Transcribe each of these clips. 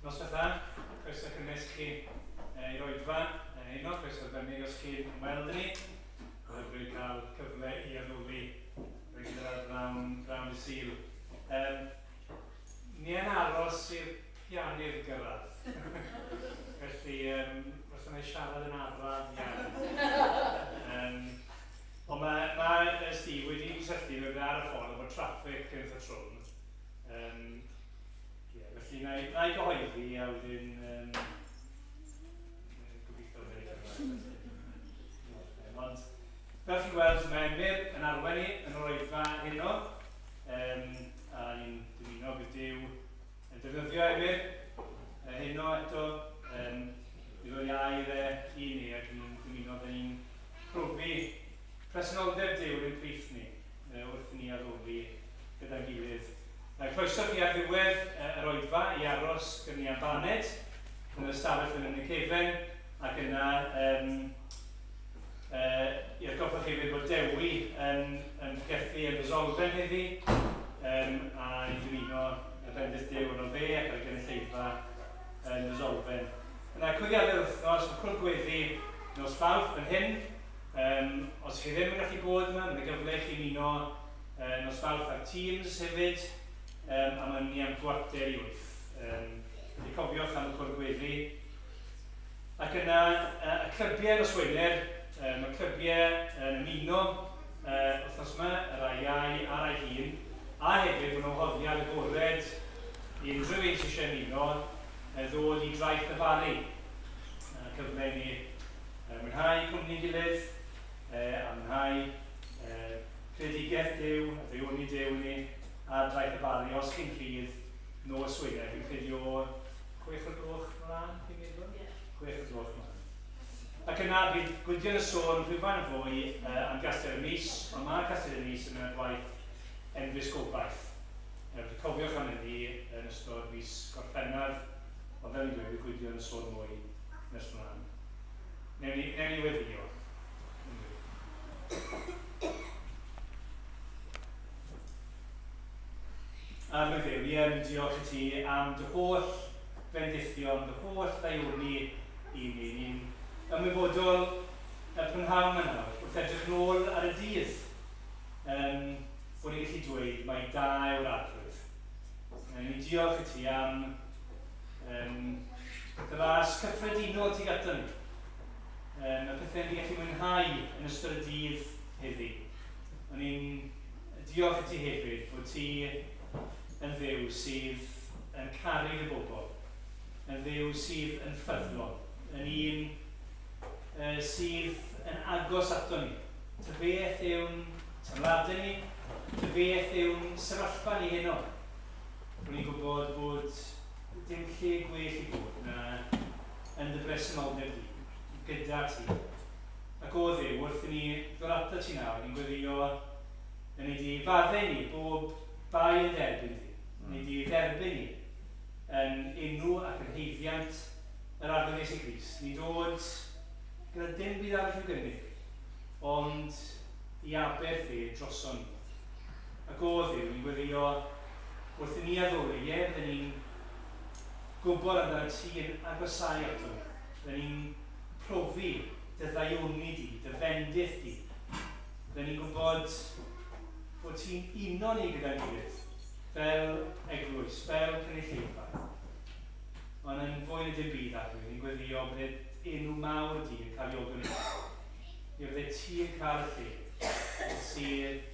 Noswaith dda, croeso cynnes chi i'r oedfa heno, croeso arbennig os chi'n ymweld â ni. Hyfryd cael cyfle i addoli reit ar brawn, brawn y Sul. Um, ni yn aros i'r pianydd gyrraedd. Felly, um, falle na i siarad yn araf iawn. Um, ond mae, mae Steve wedi cysylltu fe ar y ffordd bod traffic yn eitha trwm. Um, yeah, felly na i, na i gyhoeddi a wedyn um, gobeithio bydd e'n cyrraedd. Ond fel chi'n gweld, mae Emyr yn arwain ni yn yr oedfa heno. Um, a ni'n dymuno bydd Duw yn defnyddio Emyr heno eto um, i ddod i air e i ni ac ni'n dymuno bydd ni'n profi presenoldeb Duw yn ein plith ni wrth i ni addoli gyda'n gilydd. Croeso chi ar ddiwedd yr oedfa i aros gyda ni am baned yn yr ystafell fan yn y cefen ac yna um, uh, i atgoffa chi hefyd bod Dewi yn, yn pregethu yn Resolfen heddi um, a ni'n dymuno y bendith Duw yno fe ac ar y gynulleidfa yn Resolfen. Yna cwyddiadau'r wythnos, mae cwrdd gweddi nos Fawrth fan hyn. Um, os chi ddim yn gallu bod yma, mae'n gyfle i chi ymuno nos Fawrth ar Teams hefyd, um, a mae'n ni am 7:45. Um, felly cofiwch am y cwrdd gweddi. Ac yna, uh, y clybiau nos Wener, um, y clybiau yn ymuno uh, wythnos yma, y rai iau a'r rai hŷn, a hefyd maen nhw'n hoddiad agored i unrhyw un sydd eisiau ymuno, ddod i Draeth y Barri. Uh, cyfle i ni mwynhau cwmni'n gilydd, a mwynhau creadigaeth Duw, a daioni Duw ni ar Draeth y Barri, os chi'n rhydd nos Wener, fi'n credu o 6 o'r gloch mlaen, fi'n meddwl? Yeah. 6 o'r gloch mlaen. Ac yna bydd Gwydion yn sôn rhywfaint yn fwy am Gastell y Mis, ond mae Castell y Mis yn mynd at waith Enfys Gobaith. Felly cofiwch am hynny yn ystod mis Gorffennaf, ond fel ni'n dweud, bydd Gwydion yn sôn mwy nes mlaen. Newn ni, newn ni weddio. Arglwydd Dduw, ni yn diolch i ti am dy holl fendithion, dy holl ddaioni i ni. Ni'n ymwybodol y prynhawn yma nawr, wrth edrych nôl ar y dydd, um, bod ni'n gallu dweud mai da yw'r Arglwydd. Ni'n diolch i ti am um, dy ras cyffredinol tuag ato ni. Um, y pethau ni'n gallu mwynhau yn ystod y dydd heddi. O'n i'n diolch i ti hefyd fod ti yn Dduw sydd yn caru dy bobl, yn Dduw sydd yn ffyddlon, yn un uh, sydd yn agos ato ni. Ta beth yw'n teimladau ni, ta beth yw'n sefyllfa ni heno. O'n i'n gwybod bod dim lle gwell i fod na yn dy bresenoldeb di, gyda ti. Ac o Dduw, wrth i ni ddod ato ti nawr, ni'n gweddio yn ei di faddau ni bob bai yn derbyn di, yn ei di dderbyn ni yn enw ac yn heiddiant yr Arglwydd Iesu Grist. Ni'n dod gyda dim byd arall i'w gynnig, ond i aberth e droson ni. Ac o Dduw, ni'n gweddio wrth i ni addoli, ie, bydden ni'n gwybod amdano ti yn agosáu ato ni. Bydden ni'n profi dy ddaioni di, dy fendith di. Bydden ni'n gwybod bod ti'n uno ni gyda'n gilydd, fel eglwys, fel cynulleidfa. Ond yn fwy na dim byd, Arglwydd, ni'n gweddio bydde enw mawr di yn cael ei ogoneiddio. Ie, bydde ti yn cael y lle sydd...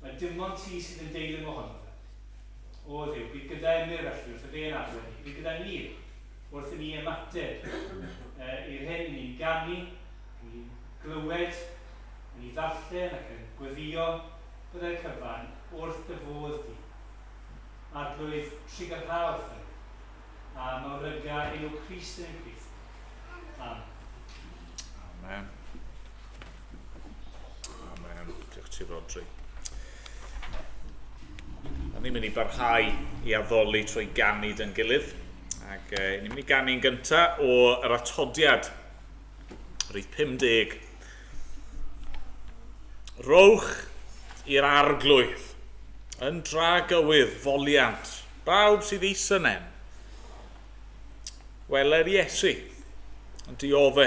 Mae dim ond ti sydd yn deilwng ohono fe. O Dduw, bydd gyda Emyr felly wrth y fe yn arwain ni, bydd gyda ni wrth i ni ymateb i'r hyn ni'n ganu, ni'n glywed, yn ei ddarllen ac yn gweddio, byddai'r cyfan wrth dy fodd di. Arglwydd, trugarha wrthon ni, a mawryga enw Crist yn ein plith ni. Amen. Amen. Amen. Diolch ti, Rodri. A ni'n mynd i barhau i addoli trwy ganu dyn gilydd. Ac eh, ni'n mynd i ganu'n gyntaf o yr atodiad, rhif 50. Rowch i'r arglwydd yn dragywydd foliant, bawb sydd is yn en. Wele'r Iesu yn diodde,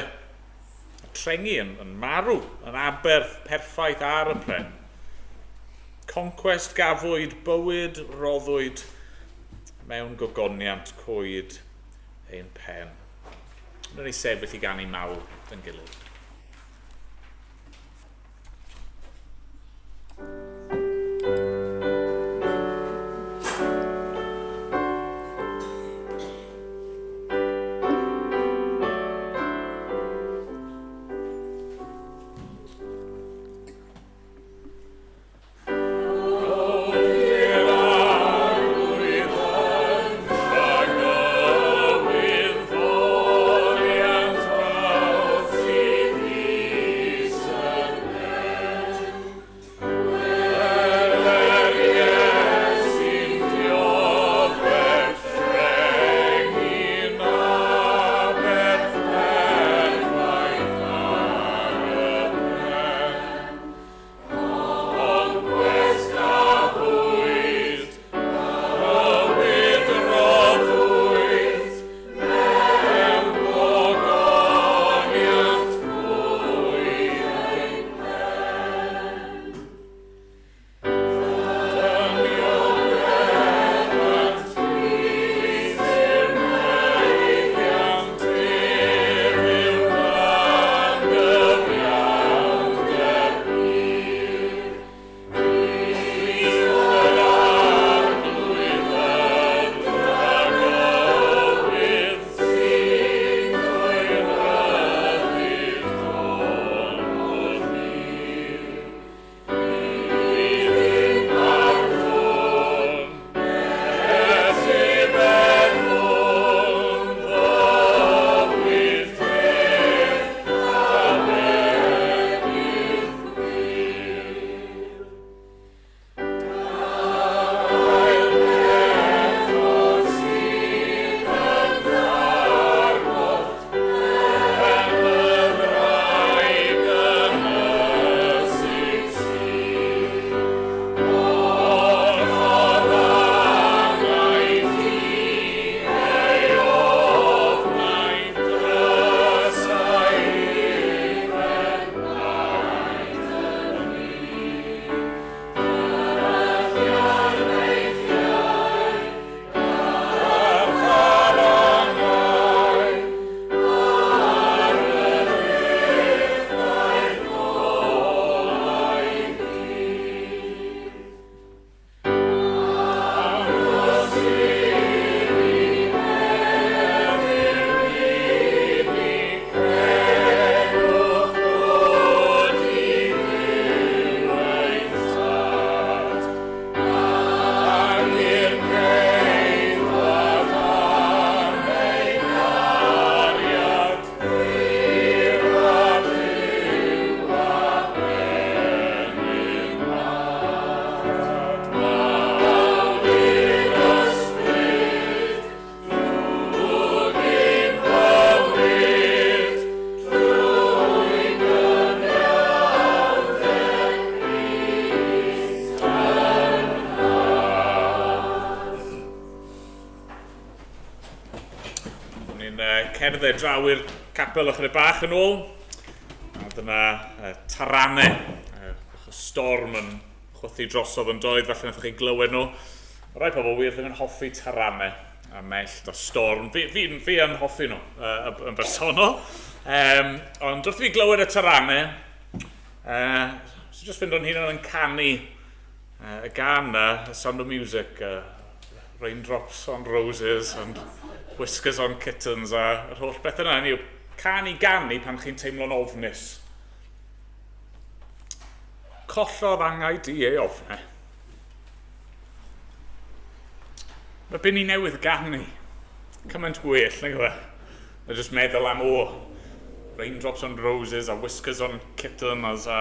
a trengi yn, yn marw, yn aberth perffaith ar y pren. Concwest gafwyd, bywyd roddwyd mewn gogoniant coed ein pen. Rydyn ni sefyll i ganu mawl yn gilydd. Cerdded draw i'r capel ychydig bach yn ôl. A dyna taranau, y storm yn chwythu drosodd yn doedd, falle wnaethoch chi glywed nhw. Mae rai pobl wir ddim yn hoffi taranau a mellt a storm. Fi, fi, fi yn hoffi nhw yn bersonol. Um, ond wrth i fi glywed y taranau, so just fynd o'n hunan yn canu y gan na, The Sound of Music, Raindrops on Roses and Whiskers on Kittens a yr holl beth yna. Hynny yw, can i ganu pan chi'n teimlo'n ofnus. Collodd angau di ei ofnau. Mae be ni newydd ganu cymaint gwell, nag yw e? Mae jyst meddwl am, o, raindrops on roses a whiskers on kittens a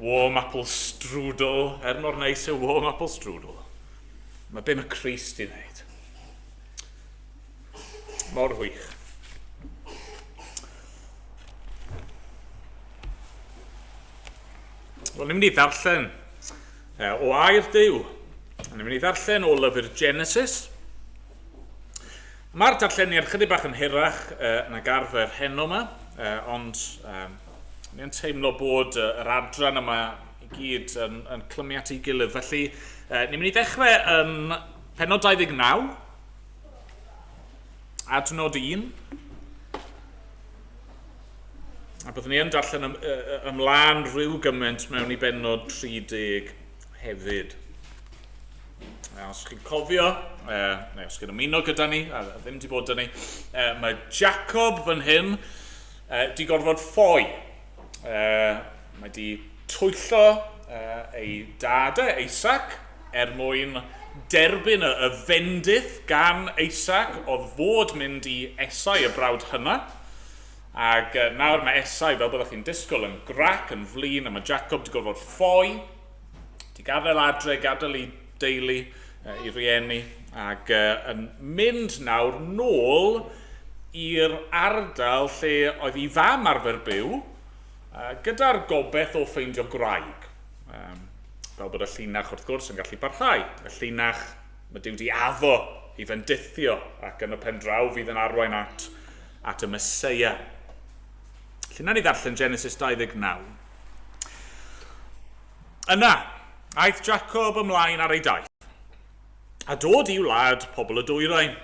warm apple strudel, er mor neis yw warm apple strudel. Mae be mae Christ i wneud. Mor wych. Wel, ni'n mynd i ddarllen o air Duw. Ni'n mynd i ddarllen o lyfr Genesis. Mae'r darlleniad chydig bach yn hirach nag arfer heno yma, ond ni'n teimlo bod yr adran yma i gyd yn, yn clymu at ei gilydd. Felly, ni'n mynd i ddechrau yn penod 29, adnod 1. A byddwn ni yn darllen ym, ymlaen rhyw gymaint mewn i bennod 30 hefyd. A os chi'n cofio, neu os chi'n ymuno gyda ni, a ddim wedi bod 'da ni, mae Jacob fan hyn di gorfod ffoi. Mae di twyllo ei dad e, Isaac, er mwyn derbyn y, y fendith gan Isaac oedd fod mynd i Esau y brawd hynna. Ac nawr mae Esau, fel byddwch chi'n disgwyl, yn grac, yn flin, a mae Jacob di gorfod ffoi. Di gadael adre, gadael i deulu, i rieni, ac yn mynd nawr nôl i'r ardal lle oedd ei fam arfer byw, gyda'r gobeith o ffeindio gwraig. Fel bod y llinach wrth gwrs yn gallu parhau. Y llinach mae Duw di addo i fendithio ac yn y pen draw fydd yn arwain at, at y Meseia. Felly nawn ni ddarllen Genesis 29. Yna, aeth Jacob ymlaen ar ei daith, a dod i wlad pobl y dwyrain.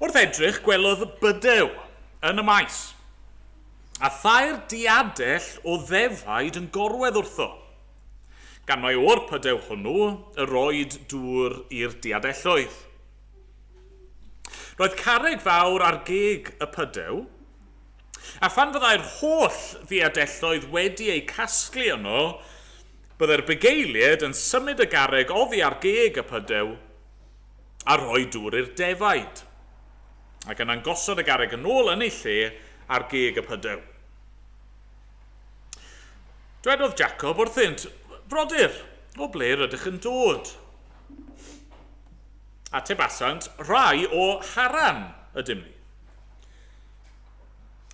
Wrth edrych, gwelodd bydew yn y maes, a thair diadell o ddefaid yn gorwedd wrtho, gan mai o'r pydew hwnnw y roed dŵr i'r diadelloedd. Roedd carreg fawr ar geg y pydew, A phan fyddai'r holl ddiadelloedd wedi eu casglu yno, byddai'r bugeiliaid yn symud y garreg oddi ar geg y pydew a rhoi dŵr i'r defaid, ac yna'n gosod y garreg yn ôl yn ei lle ar geg y pydew. Dwedodd Jacob wrthynt, Frodyr, o ble rydych yn dod? Atebasant, Rhai o Haran ydym ni.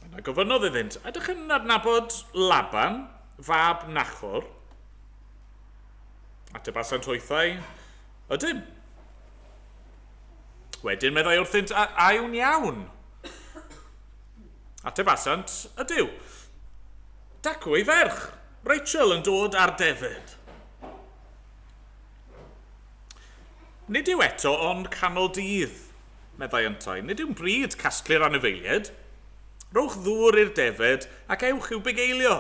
Yna gofynnodd iddynt, Ydych yn adnabod Laban, fab Nachor? Atebasant hwythau, Ydym. Wedyn meddai wrthynt, A, a yw'n iawn? Atebasant, Ydyw. Dacw ei ferch, Rachel, yn dod ar defyd. Nid yw eto ond canol dydd, meddai yntau. Nid yw'n bryd casglu'r anifeiliaid. Rhowch ddŵr i'r defed ac ewch i'w bugeilio.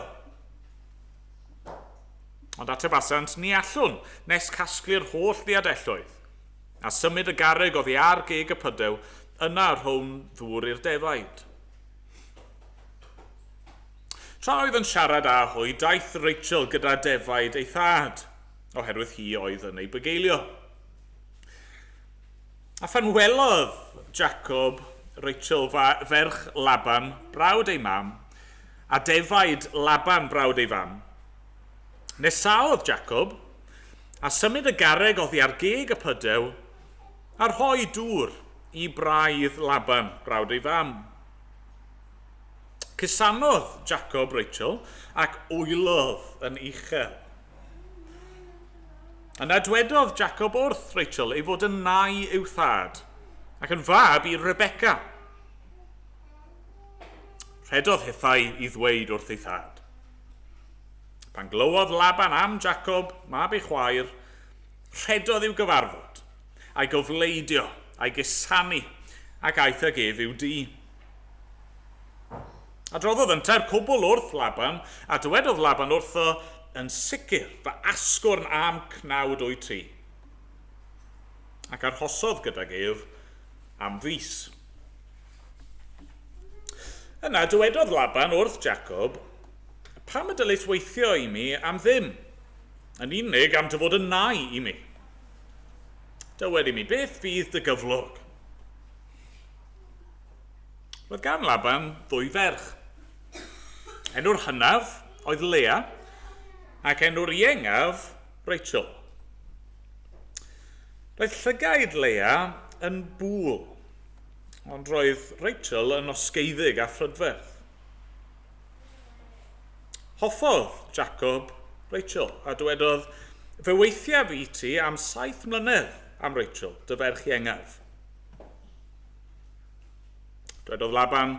Ond atebasant, Ni allwn, nes casglu'r holl ddiadelloedd, a symud y garreg oddi ar geg y pydew, yna rhown ddŵr i'r defaid. Tra oedd yn siarad â hwy, daeth Rachel gyda defaid ei thad, oherwydd hi oedd yn ei bugeilio. A phan welodd Jacob Rachel ferch Laban, brawd ei mam, a defaid Laban brawd ei fam, nesaodd Jacob, a symud y garreg oddi ar geg y pydew, a rhoi dŵr i braidd Laban, brawd ei fam. Cusanodd Jacob Rachel ac wylodd yn uchel. Yna dwedodd Jacob wrth Rachel ei fod yn nai i'w thad, ac yn fab i Rebecca. Rhedodd hithau i ddweud wrth ei thad. Pan glywodd Laban am Jacob, mab ei chwaer, rhedodd i'w gyfarfod, a'i gofleidio, a'i gusanu, ac aeth ag ef i'w dŷ. Adroddodd yntau'r cwbl wrth Laban, a dywedodd Laban wrtho, Yn sicr, fy asgwrn a'm cnawd wyt ti. Ac arhosodd gydag ef am fis. Yna dywedodd Laban wrth Jacob, Pam y dylit weithio i mi am ddim, yn unig am dy fod yn nai i mi? Dywed i mi, beth fydd dy gyflog? Roedd gan Laban ddwy ferch. Enw'r hynaf oedd Lea, ac enw'r iengaf Rachel. Roedd llygaid Lea yn bŵl, ond roedd Rachel yn osgeiddig a phrydferth. Hoffodd Jacob Rachel a dywedodd, Fe weithiaf i ti am 7 mlynedd am Rachel, dy ferch iengaf. Dwedodd Laban,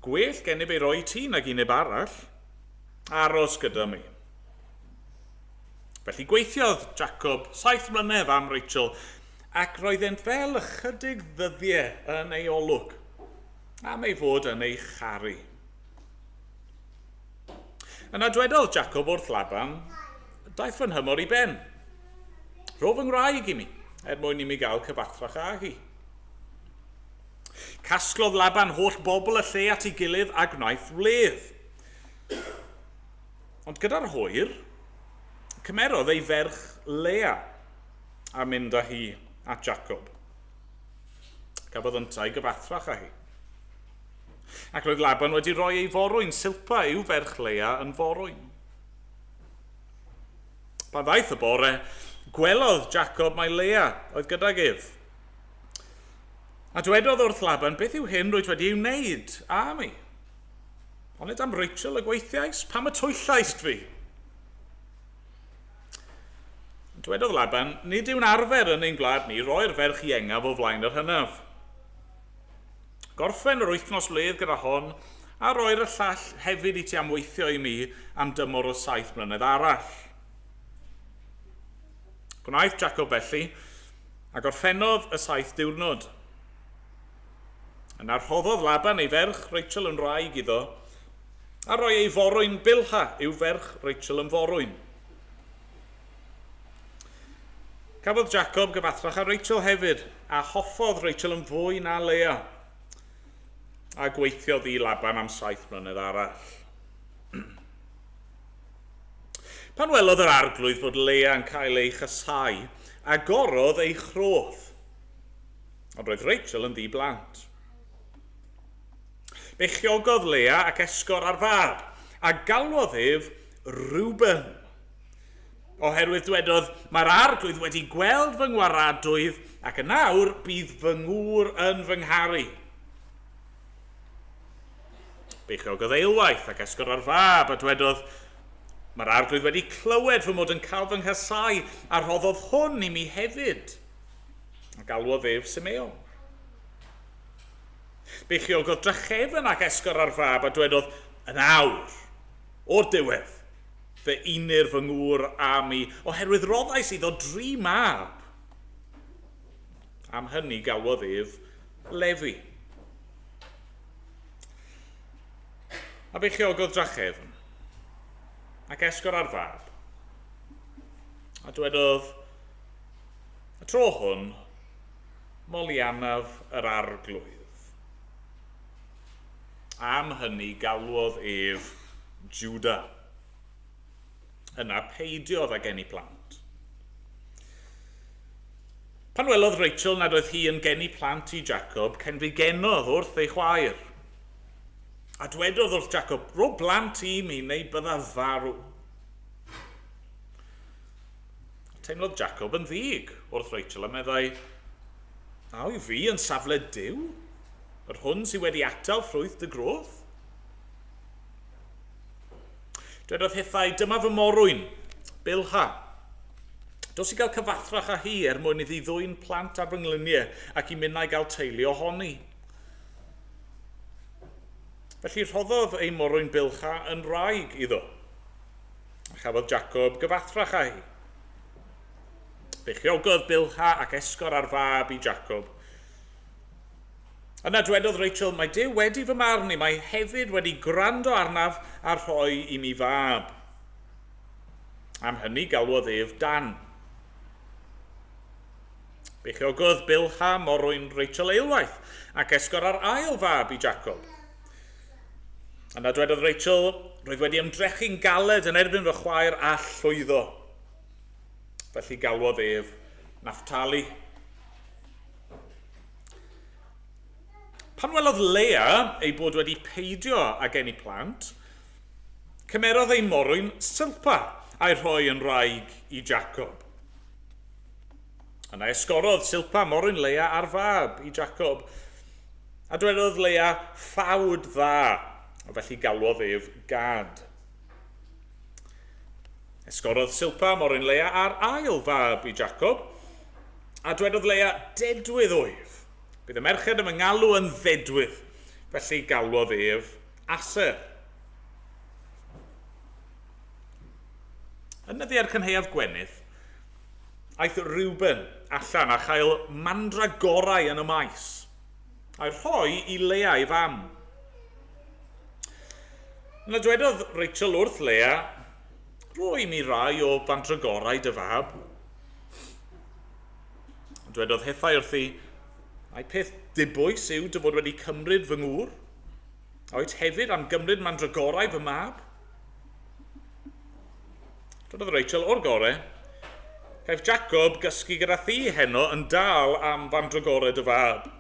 Gwell gennyf ei roi ti nag i neb arall. Aros gyda mi. Felly gweithiodd Jacob saith mlynedd am Rachel, ac roeddent fel ychydig ddyddiau yn ei olwg, am ei fod yn ei charu. Yna dwedodd Jacob wrth Laban, Daeth fy nhymor i ben. Rho fy ngwraig i mi, er mwyn i mi gael cyfathrach â hi. Casglodd Laban holl bobl y lle at ei gilydd a gwnaeth wledd. Ond gyda'r hwyr, cymerodd ei ferch Lea a mynd â hi at Jacob. Cafodd yntau gyfathrach â hi. Ac roedd Laban wedi rhoi ei forwyn Silpa i'w ferch Lea yn forwyn. Pan ddaeth y bore, gwelodd Jacob mai Lea oedd gydag ef. A dwedodd wrth Laban, beth yw hyn rwyt wedi ei wneud â mi? Onid am Rachel y gweithiais? Pam y twyllaist fi? Dwedodd Laban, nid yw'n arfer yn ein gwlad ni roi'r ferch iengaf o flaen yr hynaf. Gorffen yr wythnos wledd gyda hon, a roi'r y llall hefyd i ti am weithio i mi am dymor o saith mlynedd arall. Gwnaeth Jacob felly, a gorffennodd y saith diwrnod. Yna rhoddodd Laban ei ferch Rachel yn wraig iddo, a rhoi ei forwyn Bilha i'w ferch Rachel yn forwyn. Cafodd Jacob gyfathrach â Rachel hefyd, a hoffodd Rachel yn fwy na Lea, a gweithiodd i Laban am saith mlynedd arall. Pan welodd yr arglwydd fod Lea yn cael ei chasau, agorodd ei chroth. Ond roedd Rachel yn ddi-blant. Beichiogodd Lea ac esgor ar fab, a galwodd ef Reuben. Oherwydd dwedodd, mae'r arglwydd wedi gweld fy ngwaradwydd, ac yn awr bydd fy ngŵr yn fy ngharu. Beichiogodd eilwaith ac esgor ar fab, a dwedodd, mae'r arglwydd wedi clywed fy mod yn cael fy nghasau, a rhoddodd hwn i mi hefyd. A galwodd ef Simeon. Beichiogodd drachefn ac esgor ar fab a dwedodd, Yn awr, o'r diwedd, fe unir fy ngŵr â mi, oherwydd roddais iddo dri mab. Am hynny galwodd ef Lefi. A beichiogodd drachefn ac esgor ar fab. A dwedodd, Y tro hwn, moliannaf yr arglwydd. Am hynny galwodd ef Juda. Yna peidiodd â geni plant. Pan welodd Rachel nad oedd hi yn geni plant i Jacob, cenfigenodd wrth ei chwaer. A dwedodd wrth Jacob, Rho blant i mi neu byddaf farw. Teimlodd Jacob yn ddig wrth Rachel a meddai, A wyf fi yn safle Duw, yr hwn sydd wedi atal ffrwyth dy groth? Dwedodd hithau, Dyma fy morwyn, Bilha. Dos i gael cyfathrach â hi er mwyn iddi ddwyn plant ar fy ngliniau ac i minnau gael teulu ohoni. Felly rhoddodd ei morwyn Bilha yn wraig iddo. A chafodd Jacob gyfathrach â hi. Beichiogodd Bilha ac esgor ar fab i Jacob. Yna dwedodd Rachel, mae Duw wedi fy marn i, mae hefyd wedi gwrando arnaf a rhoi i mi fab. Am hynny galwodd ef Dan. Beichiogodd Bilha morwyn Rachel eilwaith ac esgor ar ail fab i Jacob. Yna dwedodd Rachel, roedd wedi ymdrechu'n galed yn erbyn fy chwaer a llwyddo. Felly galwodd ef Naphtali. Pan welodd Lea ei bod wedi peidio â geni plant, cymerodd ei morwyn Silpa a'i rhoi yn wraig i Jacob. Yna esgorodd Silpa morwyn Lea ar fab i Jacob. A dwedodd Lea, Ffawd dda, a felly galwodd ef Gad. Esgorodd Silpa morwyn Lea ar ail fab i Jacob, a dwedodd Lea, Dedwydd wyf. Bydd y merched yn fy ngalw yn ddedwydd. Felly galwodd ef Aser. Yn nyddiau'r cynhaeaf gwenith, aeth Reuben allan a chael mandragorau yn y maes, a'i rhoi i Lea ei fam. Yna dwedodd Rachel wrth Lea, Rho i mi rai o fandragorau dy fab. Dwedodd hithau wrthi, Ai peth dibwys yw dy fod wedi cymryd fy ngŵr? A wyt hefyd am gymryd mandragorau fy mab? Dwedodd Rachel, O'r gore, caiff Jacob gysgu gyda thi heno yn dal am fandragorau dy fab.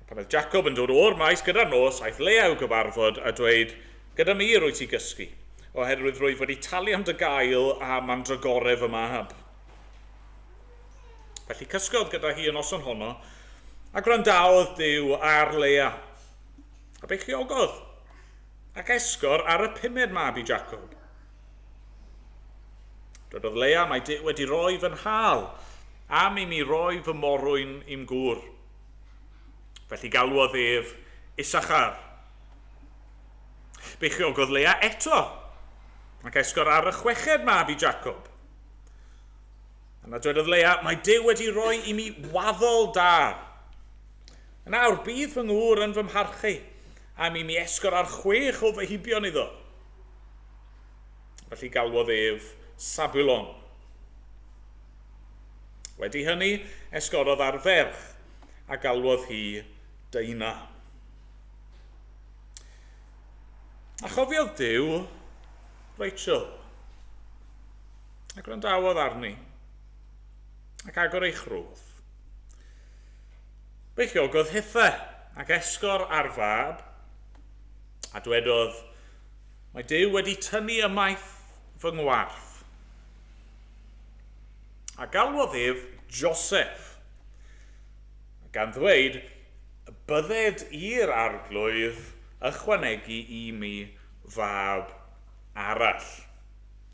Pan oedd Jacob yn dod o'r maes gyda'r nos, aeth Lea i'w gyfarfod a dweud, Gyda mi rwyt ti gysgu, oherwydd rwyf wedi talu am dy gael a mandragorau fy mab. Felly cysgodd gyda hi y noson honno, a gwrandaodd Duw ar Lea. A beichiogodd, ac esgor ar y pumed mab i Jacob. Dwedodd Lea, mae Duw wedi rhoi fy nhal am i mi roi fy morwyn i'm gŵr. Felly galwodd ef Issachar. Beichiogodd Lea eto, ac esgor ar y chweched mab i Jacob. Yna dwedodd Lea, mae Duw wedi rhoi i mi waddol da. Yn awr, bydd fy ngŵr yn fy mharchu, am i mi esgor ar chwech o feibion iddo. Felly galwodd ef Sabulon. Wedi hynny, esgorodd ar ferch, a galwodd hi Deina. A chofiodd Duw Rachel. A gwrandawodd arni, ac agor ei chroth. Beichiogodd hithe, ac esgor ar fab, a dwedodd, Mae Duw wedi tynnu ymaith fy ngwarth. A galwodd ef Joseph, gan ddweud, Bydded i'r Arglwydd ychwanegu i mi fab arall.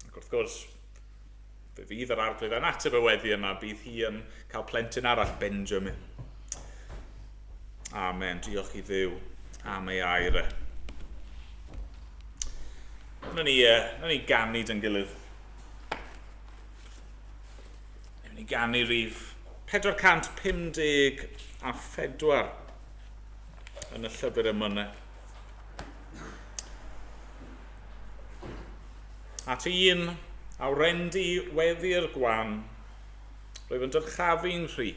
Ac wrth gwrs, fe fydd yr arglwydd yn ateb y weddi yna, bydd hi yn cael plentyn arall, Benjamin. Amen. Diolch i Dduw am ei air e. Wna ni, wna ni ganu dyn gilydd. Wna ni ganu rif 454 yn y llyfr emynau. At un a wrendy weddi'r gwan, rwyf yn dyrchafu'n rhy.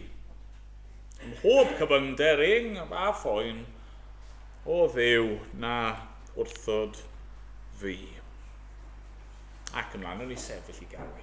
Ym mhob cyfyngder ing a phoen, o Dduw na wrthod fi. Ac ymlaen, o'n i sefyll i gael.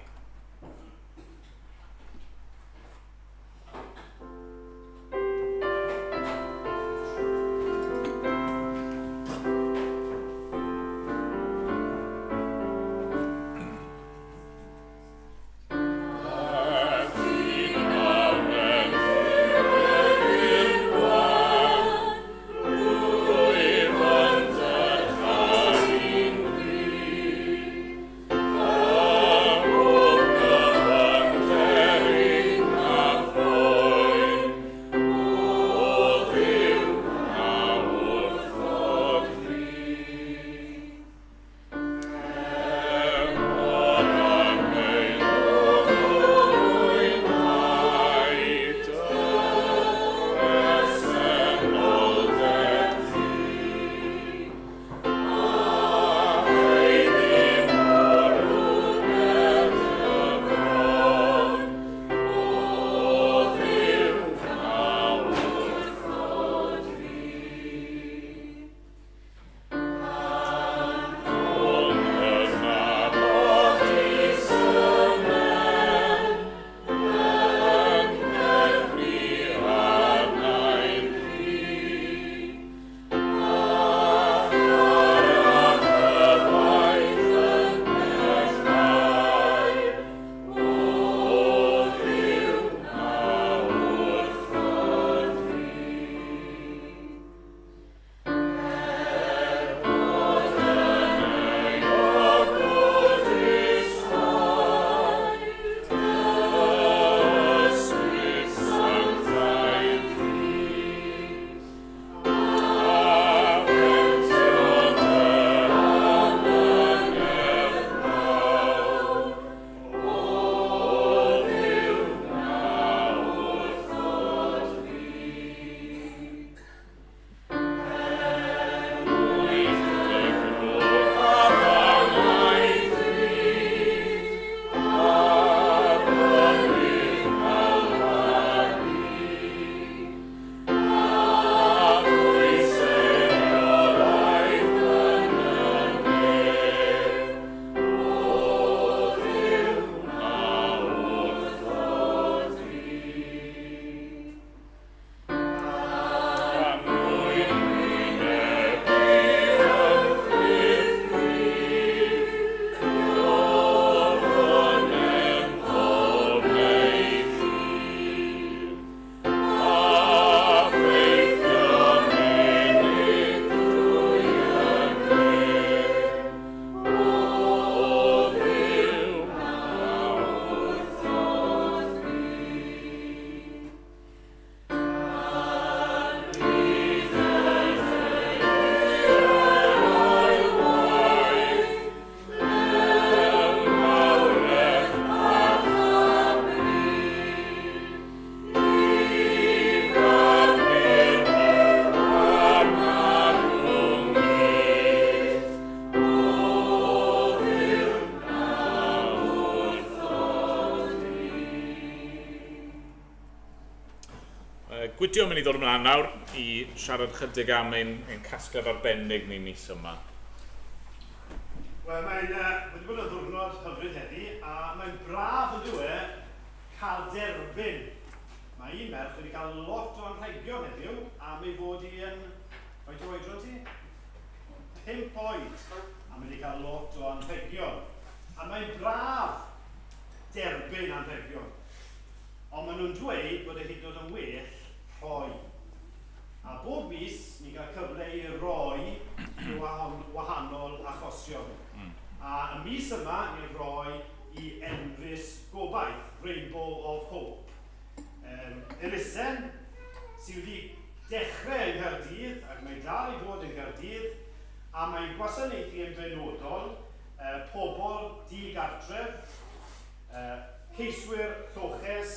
Gwydio yn mynd i ddod ymlaen nawr i siarad chydig am ein, ein casgliad arbennig ni mis yma. Wel, mae'n uh, wedi bod yn ddiwrnod hyfryd heddi, a mae'n braf yn dyw e cael derbyn. Mae un merch wedi cael lot o anrhegion heddiw am ei fod hi yn... Faint o oedran ti? 5 oed, a mae wedi cael lot o anrhegion. A mae'n braf derbyn anrhegion. Ond maen nhw'n dweud bod e hyd yn oed yn well rhoi. A bob mis, ni'n cael cyfle i roi i wahanol achosion. A y mis yma, ni'n rhoi i Enfys Gobaith, Rainbow of Hope. Um, elusen sydd wedi dechrau yng Nghaerdydd, ac mae'n dal i fod yng Nghaerdydd, a mae'n gwasanaethu yn benodol uh, pobl di-gartref, Ceiswyr lloches,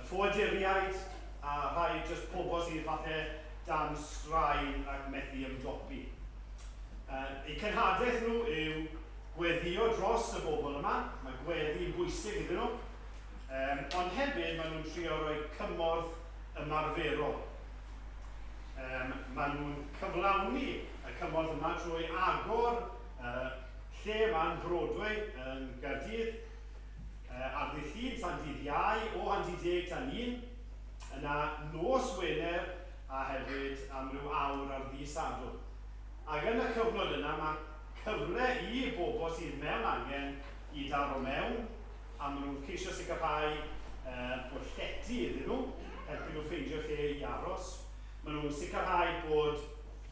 ffoaduriaid a rhai jyst pobl sydd falle dan straen ac methu ymdopi. Eu cenhadaeth nhw yw gweddïo dros y bobl yma, mae gweddi yn bwysig iddyn nhw, ond hefyd maen nhw'n trio rhoi cymorth ymarferol. Maen nhw'n cyflawni y cymorth yma trwy agor Lle yma yn Broadway yn Gaerdydd, ar ddydd Llun tan dydd Iau o hanti deg tan un, yna nos Wener a hefyd am ryw awr ar ddydd Sadwrn. Ac yn y cyfnod yna mae cyfle i bobl sydd mewn angen i daro mewn, a maen nhw'n ceisio sicrhau bod llety iddyn nhw, helpu nhw ffeindio lle i aros. Maen nhw'n sicrhau bod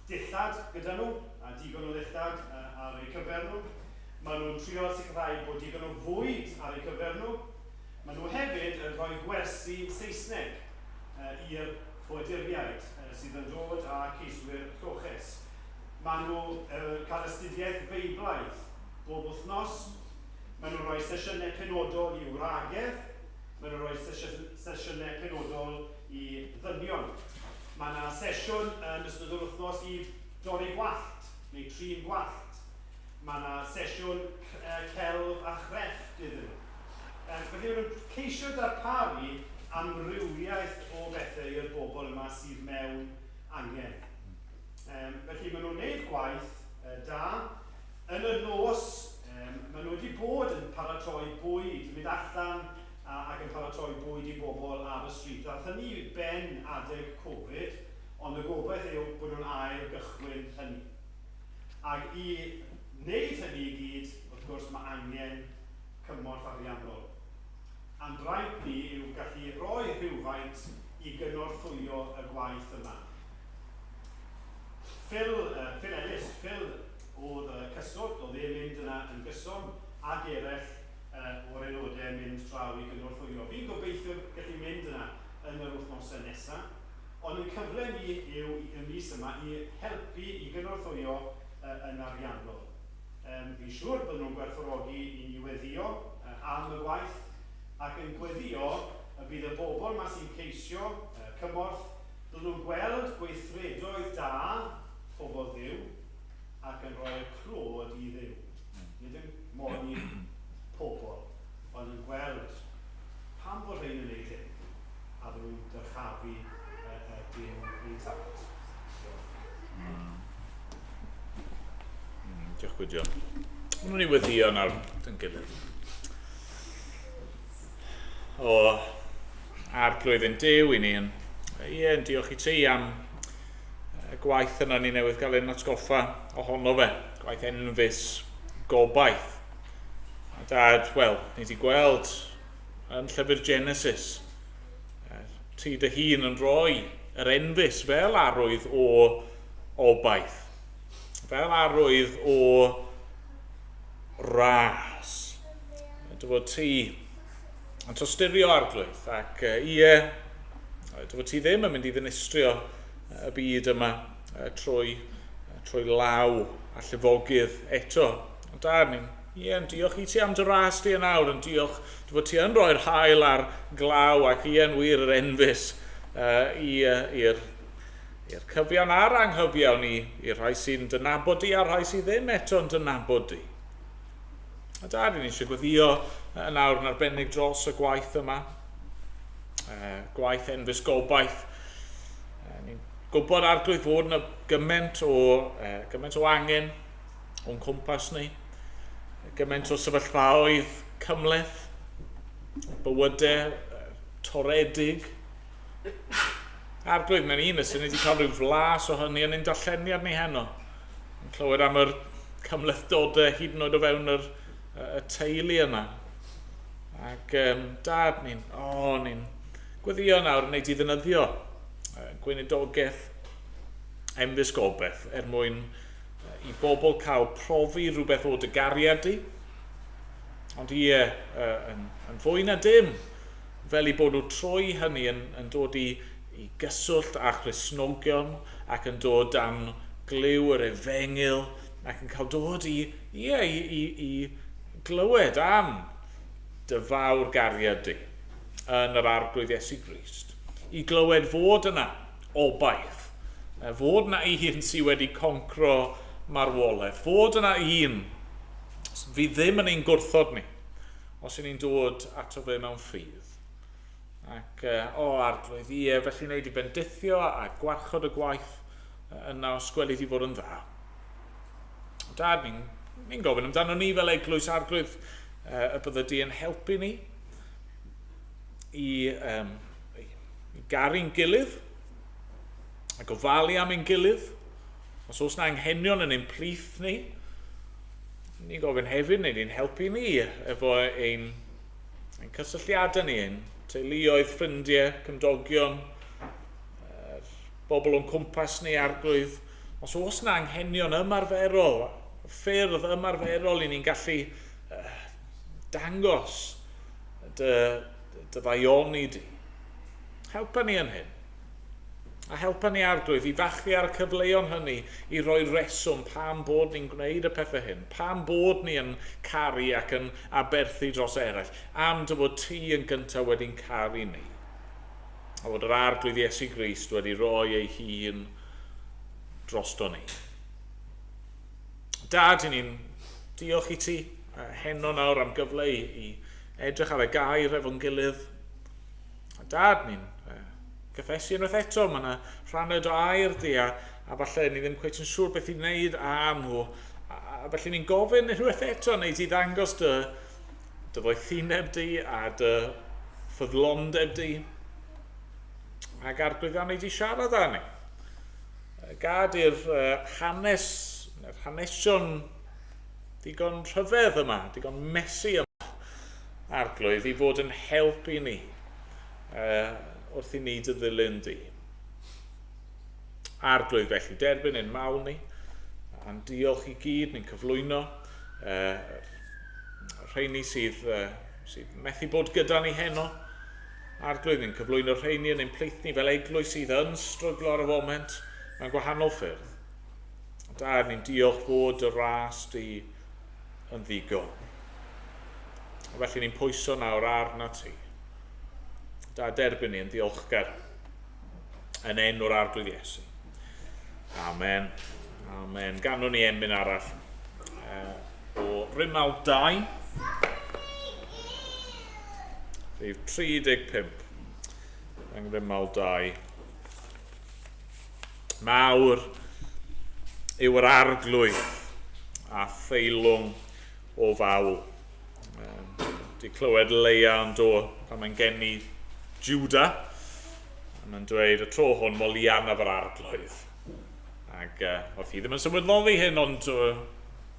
dillad gyda nhw, a digon o ddillad ar eu cyfer nhw. Maen nhw'n trio sicrhau bod digon o fwyd ar eu cyfer nhw. Maen nhw hefyd yn rhoi gwersi Saesneg i'r ffoaduriaid sydd yn dod â ceiswyr lloches. Maen nhw cael astudiaeth Feiblaidd bob wythnos. Maen nhw'n rhoi sesiynau penodol i wragedd. Maen nhw'n rhoi sesiynau penodol i ddynion. Mae yna sesiwn yn ystod yr wythnos i dorri gwallt, neu trin gwallt. Mae yna sesiwn celf a chrefft iddyn nhw. Felly maen nhw'n ceisio darparu amrywiaeth o bethau i'r bobl yma sydd mewn angen. Felly maen nhw'n gwneud gwaith da. Yn y nos, maen nhw wedi bod yn paratoi bwyd, mynd allan ac yn paratoi bwyd i bobl ar y stryd. Ddaeth hynny i ben adeg Covid, ond y gobaith yw bod nhw'n ail gychwyn hynny. Ac i wneud hynny i gyd, wrth gwrs, mae angen cymorth ariannol. A'n braint ni yw gallu rhoi rhywfaint i gynorthwyo y gwaith yma. Phil, Phil Ellis, Phil oedd y cyswllt, oedd e'n mynd yna yn gyson, ac eraill o'r aelodau yn mynd draw i gynorthwyo. Fi'n gobeithio gallu mynd yna yn yr wythnosau nesaf, ond yn cyfle ni yw y mis yma i helpu i gynorthwyo yn ariannol. Fi'n siŵr bydden nhw'n gwerthfawrogi i ni weddïo am y gwaith, ac yn gweddïo y bydd y bobl 'ma sy'n ceisio cymorth, bydden nhw'n gweld gweithredoedd da pobl Dduw ac yn rhoi'r clod i Dduw. Nid yn moni pobl, ond yn gweld pam fod rhain yn wneud hyn, a bod nhw'n dyrchafu y, y Duw ein tad. Diolch. Diolch Gwydion. Wnawn ni weddio nawr dyn gilydd. O, Arglwydd ein Duw i ni yn, ie, yn diolch i ti am y gwaith yna ni newydd gael ein atgoffa ohono fe, gwaith enfys gobaith. A dad, wel, ni wedi gweld yn llyfr Genesis, ti dy hun yn rhoi yr enfys fel arwydd o obaith, fel arwydd o ras. Dy fod ti yn tosturio arglwydd, ac ie, dy fod ti ddim yn mynd i ddinistrio y byd yma trwy, trwy law a llifogydd eto. Ond da, ni'n ie, yn diolch i ti am dy ras di yn awr, yn diolch dy fod ti yn rhoi'r hael a'r glaw ac ie yn wir yr enfys uh, i'r i'r cyfiawn a'r anghyfiawn i, i'r rhai sy'n dynabod di a'r rhai sydd ddim eto'n dynabod di. A da, ni eisiau gweddio yn awr yn arbennig dros y gwaith yma. Gwaith enfys gobaith. gwybod arglwydd fod yna gymaint o, gymaint o angen o'n cwmpas ni, gymaint o sefyllfaoedd cymhleth, bywydau toredig. Arglwydd, mewn un ysyn, ni wedi cael rhyw flas o hynny yn ein darlleniad ni heno. Yn clywed am yr cymhlethdodau hyd yn oed o fewn yr, y teulu yna. Ac um, dad, ni'n, oh, ni'n gweddio nawr wneud i ddynyddio gweinidogaeth emddysgobeth er mwyn i bobl cael profi rhywbeth o dy gariad di. Ond ie, yn, yn fwy na dim, fel i bod nhw trwy hynny yn, yn dod i, i gyswllt â Christnogion ac yn dod dan glyw yr efengyl ac yn cael dod i, ie, i, i, i glywed am dy fawr gariad di yn yr Arglwydd Iesu Grist. I glywed fod yna obaith, fod yna un sydd wedi concro marwolaeth, fod yna un fydd ddim yn ein gwrthod ni, os y'n ni'n dod ato fe mewn ffydd. Ac, o, arglwydd, ie, felly wneud i bendithio a gwarchod y gwaith yna os gweli di fod yn dda. Dad, ni'n ni gofyn amdano ni fel eglwys arglwydd y bydde di yn helpu ni i, um, i garu'n gilydd a gofalu am ein gilydd. Os oes na anghenion yn ein plith ni, ni'n gofyn hefyd, neu ni'n helpu ni efo ein, ein cysylltiadau ni, ein teuluoedd, ffrindiau, cymdogion, bobl o'n cwmpas ni, arglwydd. Os oes na anghenion ymarferol, ffyrdd ymarferol i ni'n gallu uh, dangos dy, dy ddaioni di. Helpa ni yn hyn. A helpa ni arglwydd i fachu ar y cyfleon hynny i roi reswm pam bod ni'n gwneud y pethau hyn, pam bod ni yn caru ac yn aberthu dros eraill, am dy fod ti yn gyntaf wedi'n caru ni. A fod yr arglwydd Iesu Grist wedi rhoi ei hun drosto ni. Dad, i ni'n diolch i ti heno nawr am gyfle i, i edrych ar y gair efo'n gilydd. A dad, ni'n cyffesu unwaith eto, mae yna rhannau o air di a, a falle ni ddim cweit yn siŵr beth i wneud â nhw. A, a felly ni'n gofyn unwaith eto, wneud i ddangos dy, dy ddoethineb di a dy ffyddlondeb di. Ac arglwydd a wneud i siarad â ni. Gad i'r hanes, yr hanesion digon rhyfedd yma, digon messy yma, arglwydd, i fod yn help i ni uh, wrth i ni dy ddilyn di. Arglwydd felly, derbyn ein mawl ni, a'n diolch i gyd ni'n cyflwyno, uh, rheini sydd, uh, sydd methu bod gyda ni heno, Arglwydd, ni'n cyflwyno'r rheini yn ein plith ni fel eglwys sydd yn stryglo ar y foment mewn gwahanol ffyrdd. Da, ni'n diolch fod dy ras di yn ddigon. A felly ni'n pwyso nawr arna ti. Da, derbyn ni yn ddiolchgar yn enw'r Arglwydd Iesu. Amen. Amen. Ganwn ni emyn arall o Rymal 2. Rhif 35. Yng Ngrymal 2. Mawr yw yr arglwydd a theilwng o fawl. Um, di clywed Leia yn do pan mae'n geni Juda. A mae'n dweud y tro hwn molianaf yr arglwydd. Ac uh, oedd hi ddim yn sylweddoli hyn, ond uh,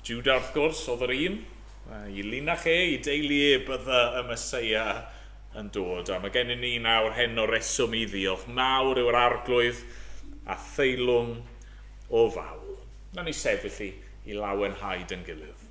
Juda wrth gwrs oedd yr un. Uh, I linach e, i deulu e, bydda y Mesoea yn dod. A mae gennym ni nawr heno reswm i ddiolch. Mawr yw'r arglwydd a theilwng o fawl. Nawn ni sefyll i, i lawenhau dyn gilydd.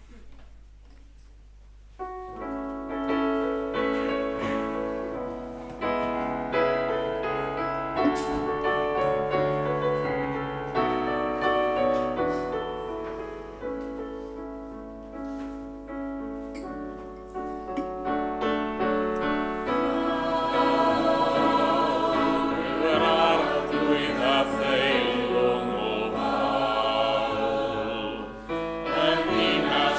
Yr arglwydd a theilwng o fawl. Yn ninas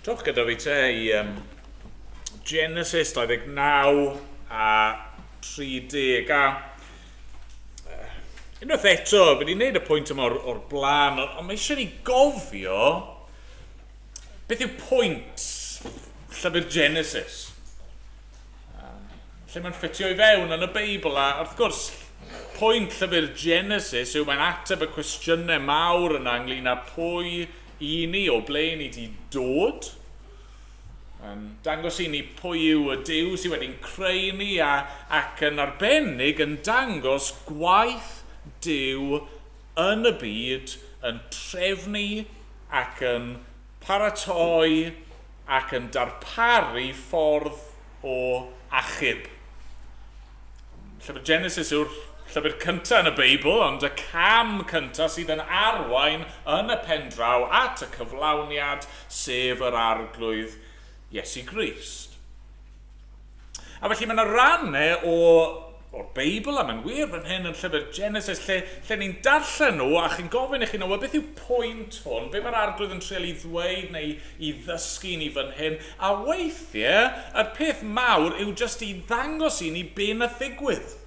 Trowch gyda fi te i um, Genesis 29 a 30. A unwaith eto, fi wedi gwneud y pwynt yma o'r, or blaen, ond mae eisiau ni gofio beth yw pwynt llyfr Genesis. Lle mae'n ffitio i fewn yn y Beibl, a wrth gwrs, pwynt llyfr Genesis yw mae'n ateb y cwestiynau mawr yna ynglyn â pwy i ni, o ble ni wedi dod. Yn dangos i ni pwy yw y Duw sydd wedi'n creu ni a, ac yn arbennig yn dangos gwaith Duw yn y byd, yn trefnu ac yn paratoi ac yn darparu ffordd o achub. Llyfr Genesis yw'r llyfr cyntaf yn y Beibl, ond y cam cyntaf sydd yn arwain yn y pen draw at y cyflawniad, sef yr Arglwydd Iesu Grist. A felly mae yna rannau o, o'r Beibl, a mae'n wir fan hyn yn llyfr Genesis, lle, lle ni'n darllen nhw a chi'n gofyn i chi, well, beth yw pwynt hwn? Be mae'r arglwydd yn trial i ddweud neu i ddysgu ni fan hyn? A weithiau, yr peth mawr yw jyst i ddangos i ni be nath ddigwydd.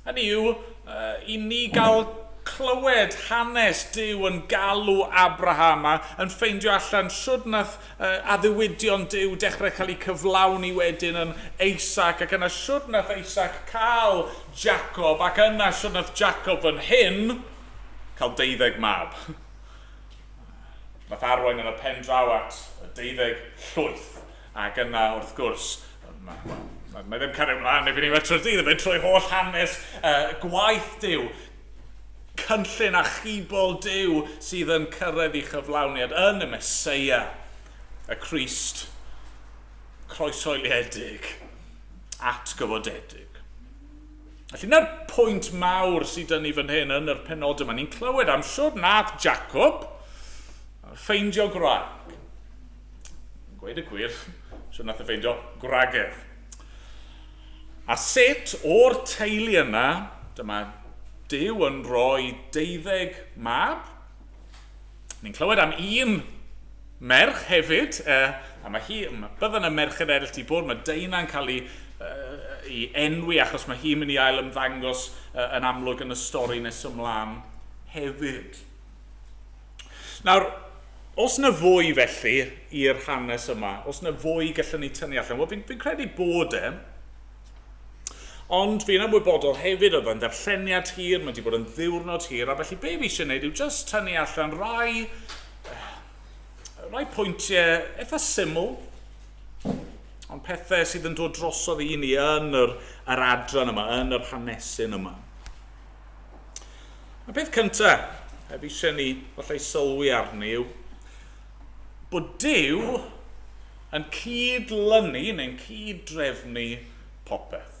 Hynny yw, uh, i ni gael clywed hanes Duw yn galw Abraham a yn ffeindio allan shwd nath uh, addewidion Duw dechrau cael eu cyflawni wedyn yn Isaac ac yna shwd nath Isaac cael Jacob ac yna shwd nath Jacob fan hyn cael deuddeg mab. Nath arwain yn y pen draw at y deuddeg llwyth. Ac yna, wrth gwrs, mae, mae, mae ddim cario ymlaen, neu fi'n ei trwy'r dydd, mae'n trwy holl hanes uh, gwaith Duw, cynllun achubol Duw sydd yn cyrraedd i chyflawniad yn y Meseia, y Crist croeshoeliedig, atgyfodedig. Felly na'r pwynt mawr sydd dyn ni fan hyn yn yr penod yma. Ni'n clywed am siwr nath Jacob ffeindio gwraig. Gweud y gwir, siwr nath e ffeindio gwragedd. A sut o'r teulu yna, dyma Duw yn rhoi deuddeg mab. Ni'n clywed am un merch hefyd, uh, a mae hi, mae bydden y merched eraill di bod, mae Deina'n cael ei, uh, ei enwi achos mae hi'n mynd i ail ymddangos uh, yn amlwg yn y stori nes ymlaen hefyd. Nawr, os na fwy felly i'r hanes yma, os na fwy gallwn ni tynnu allan, wel fi'n fi credu bod e, ond fi'n ymwybodol hefyd oedd yn ddarlleniad hir, mae wedi bod yn ddiwrnod hir, a felly be fi eisiau gwneud yw just tynnu allan rai, rai pwyntiau eitha syml, ond pethau sydd yn dod drosodd i ni yn yr, yr adran yma, yn yr hanesyn yma. Y peth cyntaf, heb eisiau ni falle sylwi arni yw bod Duw yn cyd-lynu neu'n cyd-drefnu popeth.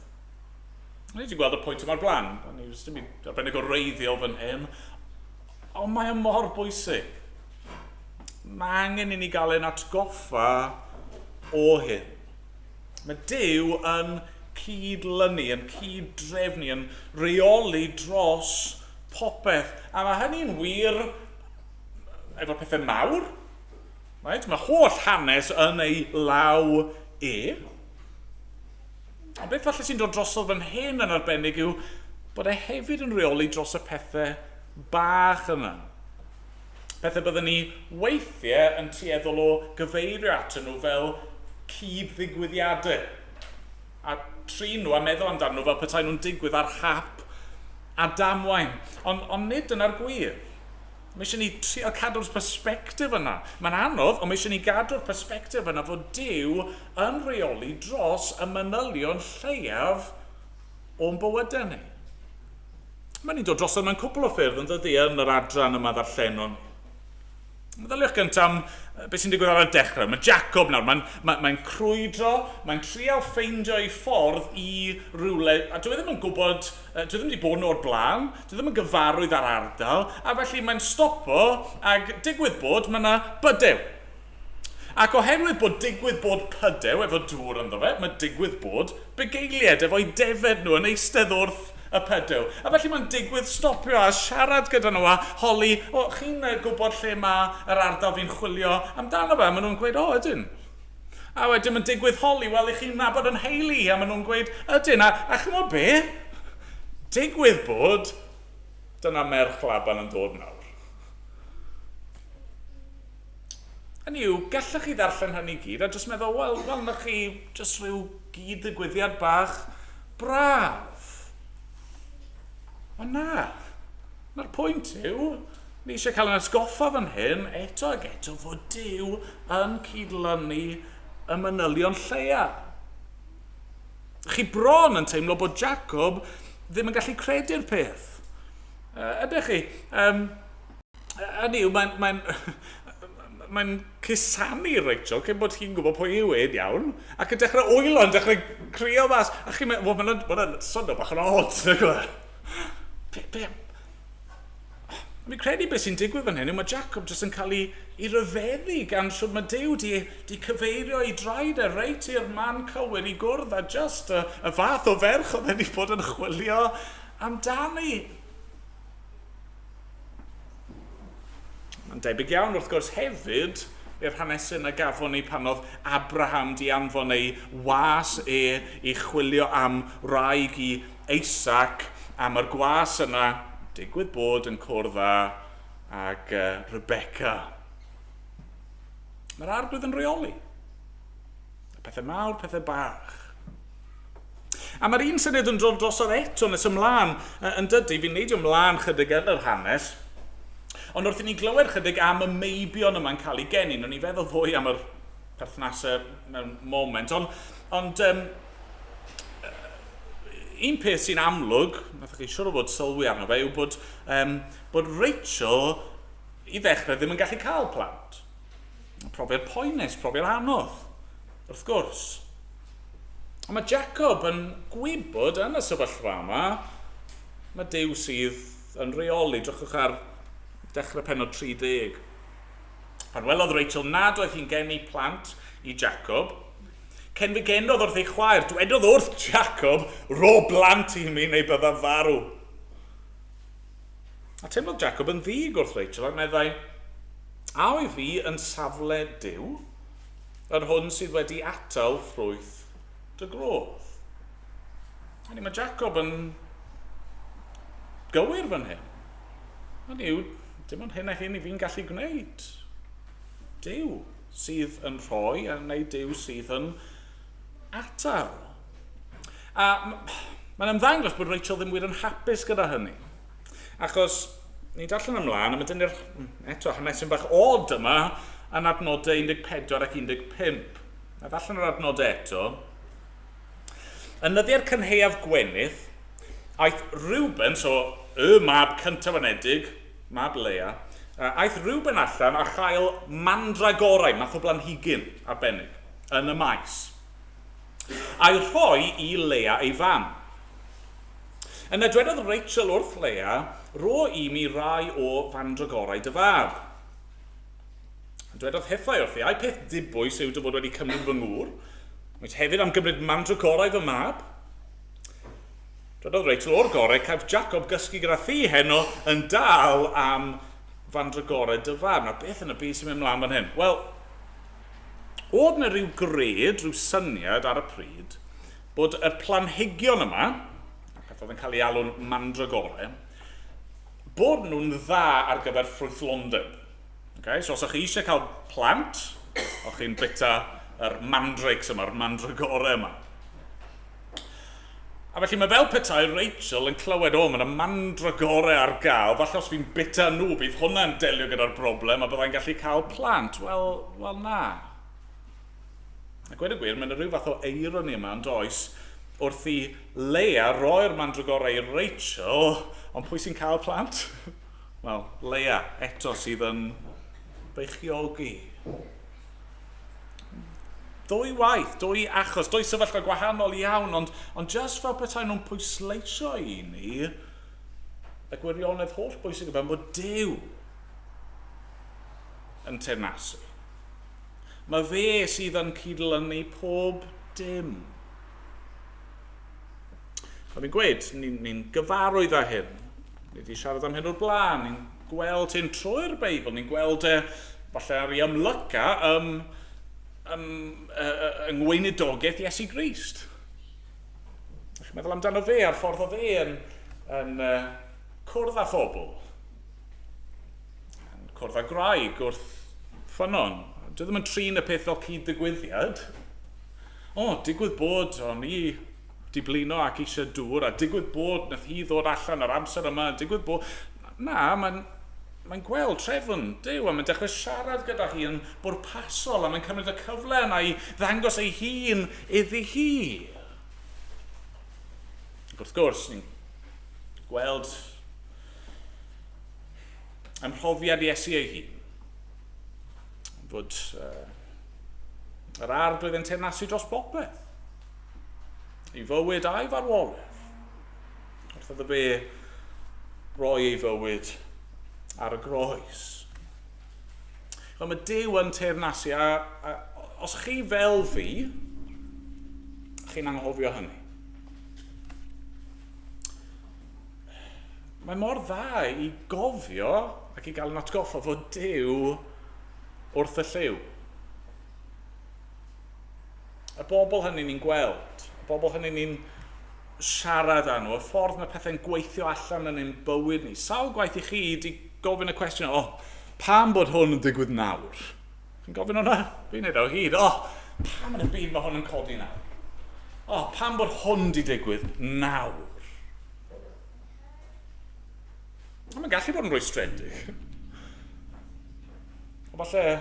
Ni wedi gweld y pwynt yma'r blaen, ni jyst ddim arbennig o reiddiol fan hyn, ond mae o mor bwysig. Mae angen i ni gael ein atgoffa o hyn. Mae Duw yn cyd-lynu, yn cyd-drefnu, yn rheoli dros popeth. A mae hynny'n wir efo pethau mawr. Right? Mae holl hanes yn ei law e. Ond beth falle sy'n dod drosodd fan hyn yn arbennig yw bod e hefyd yn rheoli dros y pethau bach yna. Pethau byddwn ni weithiau yn tueddol o gyfeirio atyn nhw fel cyd-ddigwyddiadau. A trin nhw a meddwl amdanyn nhw fel petai nhw'n digwydd ar hap a damwain. Ond, ond nid dyna'r gwir. Mae eisiau ni trio cadw'r persbectif yna. Mae'n anodd, ond mae eisiau ni gadw'r persbectif yna fod Duw yn rheoli dros y manylion lleiaf o'n bywydau ni. Mae'n ni'n dod drosodd mewn cwpl o ffyrdd yn dydy yn yr adran yma ddarllenon ni. Meddyliwch gyntaf am beth sy'n digwydd ar y dechrau. Mae Jacob nawr, mae'n mae, mae crwydro, mae'n trial ffeindio ei ffordd i rywle, a dwi e ddim yn gwybod, dwi e ddim wedi bod nhw o'r blaen, dwi e ddim yn gyfarwydd â'r ardal, a felly mae'n stopo ac digwydd bod mae yna bydew. Ac oherwydd bod digwydd bod pydew efo dŵr ynddo fe, mae digwydd bod bugeiliaid efo'u defed nhw yn eistedd wrth y pydew. A felly mae'n digwydd stopio a siarad gyda nhw a holi, o, chi'n gwybod lle mae yr ardal fi'n chwilio amdano fe? A maen nhw'n gweud, o, ydyn. A wedyn mae'n digwydd holi, wel, i chi'n nabod yn heili? A maen nhw'n gweud, ydyn. A, a chymod be? Digwydd bod, dyna merch Laban yn dod nawr. Hynny yw, gallech chi ddarllen hynny gyd a jyst meddwl, wel, wel, na chi jyst rhyw gyd-ddigwyddiad bach braf. Ond na, na'r pwynt yw, ni eisiau cael yn atgoffa fan hyn eto ac eto fod Duw yn cydlynu y manylion lleia. Chi bron yn teimlo bod Jacob ddim yn gallu credu'r peth. Ydych chi? Um, hynny yw, mae'n mae mae cusanu Rachel cyn bod hi'n gwybod pwy yw e'n iawn, ac yn dechrau wylo, yn dechrau crio mas, a chi'n meddwl, wel, mae'n swnio bach yn odd, nag yw e? Be, be, Fi'n credu beth sy'n digwydd fan hyn yw mae Jacob jyst yn cael ei, ei ryfeddu gan siwr mae Duw di, di cyfeirio ei draed e reit i'r man cywir i gwrdd â just y, y fath o ferch oedd wedi bod yn chwilio amdani. Mae'n debyg iawn wrth gwrs hefyd i'r hanesyn a gafon ni pan oedd Abraham di anfon ei was e i chwilio am wraig i Isaac, a mae'r gwas yna, digwydd bod yn cwrdd â ag Rebecca. Mae'r arglwydd yn rheoli. Pethau mawr, pethau bach. A mae'r un syniad yn dod drosodd eto nes ymlaen, yn dydy, fi'n neidio ymlaen chydig yn yr hanes, ond wrth i ni glywed chydig am y meibion yma'n cael ei geni, nhw'n ni feddwl fwy am yr perthnasau mewn moment, ond, ond um, un peth sy'n amlwg, nath chi siwr o fod sylwi arno fe, yw bod, um, bod Rachel i ddechrau ddim yn gallu cael plant. Profiad poenus, profiad anodd, wrth gwrs. Ond mae Jacob yn gwybod yn y sefyllfa yma, mae Duw sydd yn rheoli. Drychwch ar dechrau penod 30. Pan welodd Rachel nad oedd hi'n geni plant i Jacob, Cenfigenodd wrth ei chwaer, dwedodd wrth Jacob, rho blant i mi neu byddaf farw. A teimlodd Jacob yn ddig wrth Rachel ac meddai, a oedd fi yn safle Duw, yr hwn sydd wedi atal ffrwyth dy grodd? Hynny, mae Jacob yn gywir fan hyn. Hynny yw, dim ond hyn a hyn i fi'n gallu gwneud. Duw sydd yn rhoi a neu Duw sydd yn atal. A mae'n ymddangos bod Rachel ddim wir yn hapus gyda hynny. Achos ni'n darllen ymlaen, a mae dynnu'r, eto, hanesyn bach od yma yn adnodau 14 ac 15. A ddarllen yr adnodau eto. Yn nyddiau'r cynhaeaf gwenith, aeth Reuben, so y mab cyntaf anedig, mab Lea, aeth Reuben allan a chael mandragorau, math o blanhigyn arbennig, yn y maes, a'i rhoi i Lea ei fam. Yna dwedodd Rachel wrth Lea, Rho i mi rai o fandragorau dy fab. Dwedodd hithau wrthi, ai peth dibwys yw dy fod wedi cymryd fy ngŵr? Wyt hefyd am gymryd mandragorau fy mab? Dwedodd Rachel, o'r gorau, caiff Jacob gysgu gyda thi heno yn dal am fandragorau dy fab. Nawr, beth yn y byd sy'n mynd mlaen fan hyn? Wel, oedd yna rhyw gred, rhyw syniad ar y pryd, bod y planhigion yma, peth oedd yn cael ei alw'n mandragorau, bod nhw'n dda ar gyfer ffrwythlondeb. Okay? So os o'ch chi eisiau cael plant, o'ch chi'n bita yr mandrakes yma, yr mandragorau yma. A felly mae fel petai Rachel yn clywed, o, mae yna mandragore ar gael, falle os fi'n bita nhw, bydd hwnna'n delio gyda'r broblem a byddai'n gallu cael plant. Wel, wel na. A gweud y gwir, mae yna rhyw fath o eironi yma, yn does, wrth i Leia roi'r mandragore i Rachel, ond pwy sy'n cael plant? Wel, Leia eto sydd yn beichiogi. Dwy waith, dwy achos, dwy sefyllfa gwahanol iawn, ond, ond just fel petai nhw'n pwysleisio i ni y gwirionedd holl bwysig yma bod Duw yn teyrnasu. Mae fe sydd yn cydlynu pob dim. Fel fi'n gweud, ni'n ni gyfarwydd â hyn. Ni wedi siarad am hyn o'r blaen, ni'n gweld hyn trwy'r Beibl, ni'n gweld e falle ar ei amlyca ym, ym, yng ngweinidogaeth Iesu Grist. Chi'n meddwl amdano fe a'r ffordd o fe yn, yn uh, cwrdd â phobl. Yn cwrdd â gwraig wrth ffynnon. Dwi ddim yn trin y peth fel cyd-ddigwyddiad. O, digwydd bod o'n i di blino ac eisiau dŵr, a digwydd bod nath hi ddod allan ar amser yma, digwydd bod... Na, mae'n mae'n gweld trefn Duw a mae'n dechrau siarad gyda hi yn bwrpasol a mae'n cymryd y cyfle yna i ddangos ei hun iddi hi. Ac wrth gwrs, ni'n gweld ym mhrofiad Iesu ei hun fod uh, yr arglwydd yn teyrnasu dros bopeth. Ei fywyd a'i farwolaeth. Wrth iddo fe roi ei fywyd ar y groes. Wel, mae Duw yn teyrnasu, a, a os chi fel fi, chi'n anghofio hynny. Mae mor dda i gofio ac i gael yn atgoffa fod Duw wrth y llyw. Y bobl hynny ni'n gweld, y bobl hynny ni'n siarad â nhw, y ffordd mae pethau'n gweithio allan yn ein bywyd ni. Sawl gwaith i chi di gofyn y cwestiwn, o, oh, pam bod hwn yn digwydd nawr? Chi'n gofyn hwnna? Fi'n neud o hyd. O, oh, pam yn y byd mae hwn yn codi nawr? O, oh, pam bod hwn di digwydd nawr? Mae'n gallu bod yn rwystredig. Ond falle,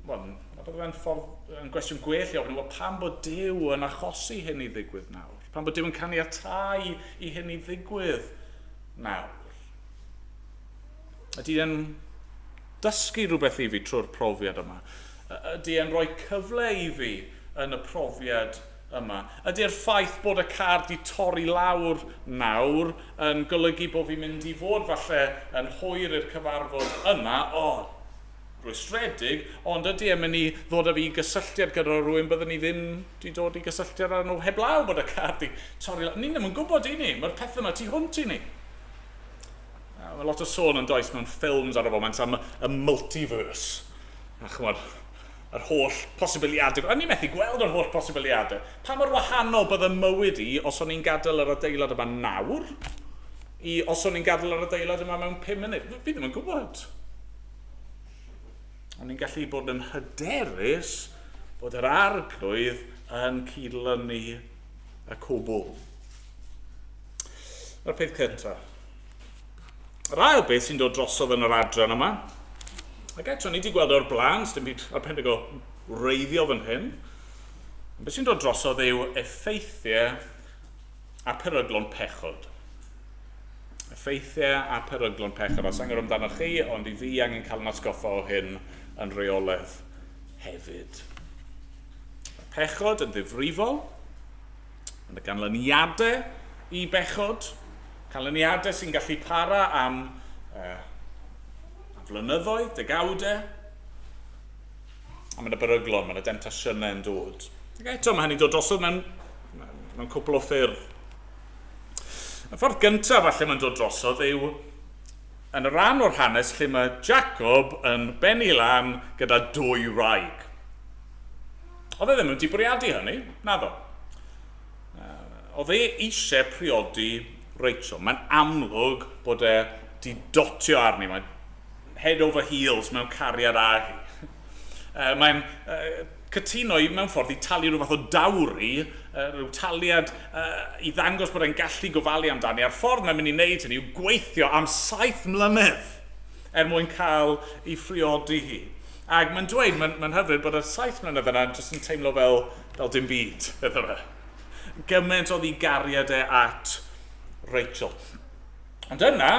wel, na bydde fe'n ffordd, yn gwestiwn gwell i ofyn, wel, pam bod Duw yn achosi hyn i ddigwydd nawr? Pam bod Duw yn caniatáu i hyn i ddigwydd nawr? Ydy e'n dysgu rhywbeth i fi trwy'r profiad yma? Ydy e'n rhoi cyfle i fi yn y profiad yma? Ydy'r ffaith bod y car 'di torri lawr nawr yn golygu bod fi'n mynd i fod falle yn hwyr i'r cyfarfod yna? O, rwystredig, ond ydy e'n mynd i ddod â fi i gysylltiad gyda rhywun byddwn i ddim 'di dod i gysylltiad â nhw heblaw bod y car 'di torri lawr? Ni ddim yn gwybod, i ni? Mae'r pethau yma tu hwnt i ni. Mae lot o sôn yn does mewn ffilms ar y foment am y multiverse. A chymod, yr holl posibiliadau. O'n i'n methu gweld yr holl posibiliadau. Pa mor wahanol bydde mywyd i os o'n i'n gadael yr adeilad yma nawr i os o'n i'n gadael yr adeilad yma mewn 5 munud? Fi ddim yn gwybod. O'n i'n gallu bod yn hyderus bod yr arglwydd yn cydlynu y cwbl. Mae'r peth cyntaf. Yr ail beth sy'n dod drosodd yn yr adran yma, ac eto, ni wedi gweld o'r blaen, dim byd arbennig o wreiddiol fan hyn, ond beth sy'n dod drosodd yw effeithiau a peryglon pechod. Effeithiau a peryglon pechod. A sa'n gwybod amdano chi, ond i fi angen cael yn atgoffa o hyn yn rheolaidd hefyd. Mae pechod yn ddifrifol, Mae yna ganlyniadau i bechod, canlyniadau sy'n gallu para am, uh, am flynyddoedd, degawdau. A mae yna beryglon, mae yna demtasiynau yn dod. Ac eto, mae hynny'n dod drosodd mewn, mewn cwpl o ffyrdd. Y ffordd gyntaf falle mae'n dod drosodd yw yn y rhan o'r hanes lle mae Jacob yn bennu lan gyda dwy wraig. Oedd e ddim wedi bwriadu hynny, naddo. Oedd e eisiau priodi Rachel. Mae'n amlwg bod e di dotio arni. Mae'n head over heels mewn cariad â hi. Mae'n cytuno i, mewn ffordd i talu rhyw fath o dowry, rhyw taliad i ddangos bod e'n gallu gofalu amdani. A'r ffordd mae'n mynd i wneud hynny yw gweithio am saith mlynedd er mwyn cael ei phriodi hi. Ac mae'n dweud, mae'n mae hyfryd bod y saith mlynedd yna jyst yn teimlo fel, fel dim byd, iddo fe. Gymaint oedd ei gariad e at Rachel. Ond yna,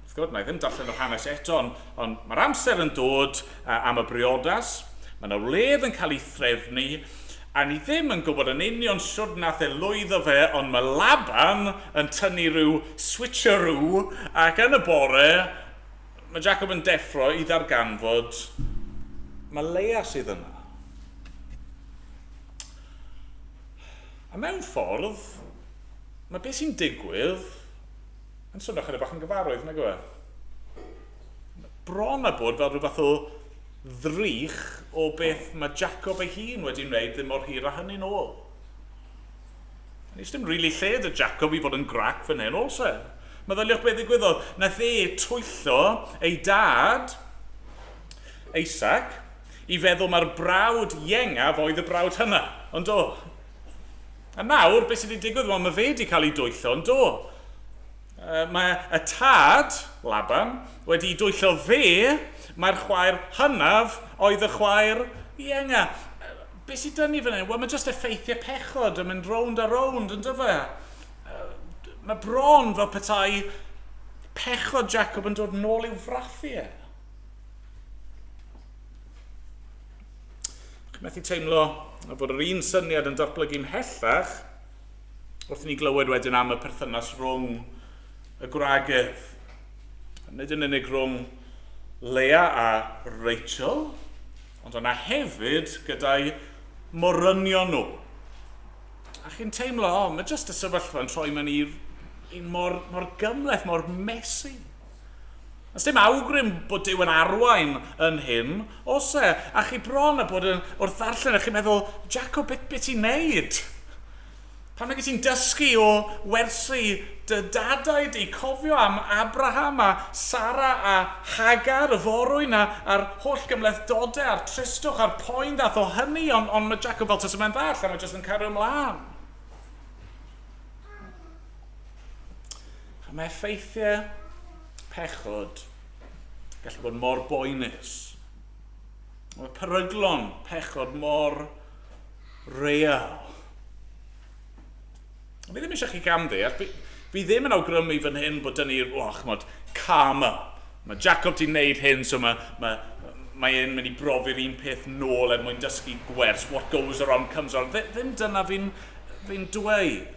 wrth gwrs, na i ddim darllen yr hanes eto, ond, ond mae'r amser yn dod uh, am y briodas, mae yna wledd yn cael ei threfnu, a ni ddim yn gwybod yn union siwr nath e lwyddo fe, ond mae Laban yn tynnu rhyw switcheroo, ac yn y bore, Mae Jacob yn deffro i ddarganfod mae Leia sydd yna. A mewn ffordd, Mae beth sy'n digwydd yn swnio chydig bach yn gyfarwydd, nag yw e? Bron a bod fel rhyw fath o ddrych o beth mae Jacob ei hun wedi wneud ddim mor hir â hynny'n ôl. Nes dim rili lle 'da Jacob i fod yn grac fan hyn, oes e? Meddyliwch beth ddigwyddodd. Nath e twyllo ei dad, Isaac, i feddwl mae'r brawd iengaf oedd y brawd hynna, ond do? A nawr, beth sydd wedi digwydd? Wel, mae fe wedi cael ei dwyllo, ond do? Mae y tad, Laban, wedi dwyllo fe, mae'r chwaer hynaf oedd y chwaer ienga. Be sydd dyn ni fan hyn? Wel, mae jyst effeithiau pechod yn mynd rownd a rownd, yn dyfe? Mae bron fel petai pechod Jacob yn dod nôl i'w frathu e. Chi'n methu teimlo fod yr un syniad yn datblygu mhellach wrth i ni glywed wedyn am y perthynas rhwng y gwragedd. Nid yn unig rhwng Leah a Rachel, ond yna hefyd gyda'i morynion nhw. A chi'n teimlo, o, oh, mae jyst y sefyllfa yn troi mewn i un mor, mor gymhleth, mor messy. Os dim awgrym bod Duw yn arwain yn hyn, os e? A chi bron a bod yn, wrth ddarllen, a chi'n meddwl, Jacob, beth, beth ti'n neud? Pam nag ti'n dysgu o wersi dy dadau di, cofio am Abraham a Sara a Hagar, y forwyn, a, a'r holl gymhlethdodau a'r tristwch a'r poen ddath o hynny, ond on mae Jacob fel tasa fe'n ddall a mae jyst yn cario ymlaen. A mae effeithiau pechod gallu bod mor boenus. Mae peryglon pechod mor real. Fi ddim eisiau chi gamddeall. Fi, fi ddim yn awgrymu fan hyn bod dyn ni'r, oh, chmod, karma. Mae Jacob di wneud hyn, so mae, mae, mae e'n mynd i brofi'r un peth nôl er mwyn dysgu gwers. What goes around comes around. Ddim dyna fi'n fi dweud.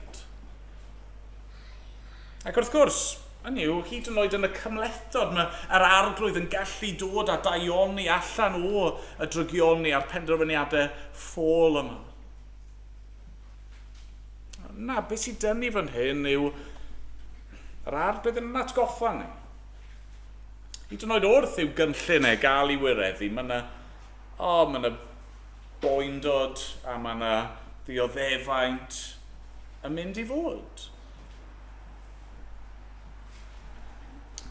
Ac wrth gwrs, hynny yw, hyd yn oed yn y cymhlethdod, mae yr arglwydd yn gallu dod â daioni allan o y drygioni a'r penderfyniadau ffôl yma. Na, beth sydd dynnu fan hyn yw yr arglwydd yn atgoffa ni. Hyd yn oed wrth i'w gynllun e gael ei wireddu, mae yna, o, oh, mae yna boendod a mae yna ddioddefaint yn mynd i fod.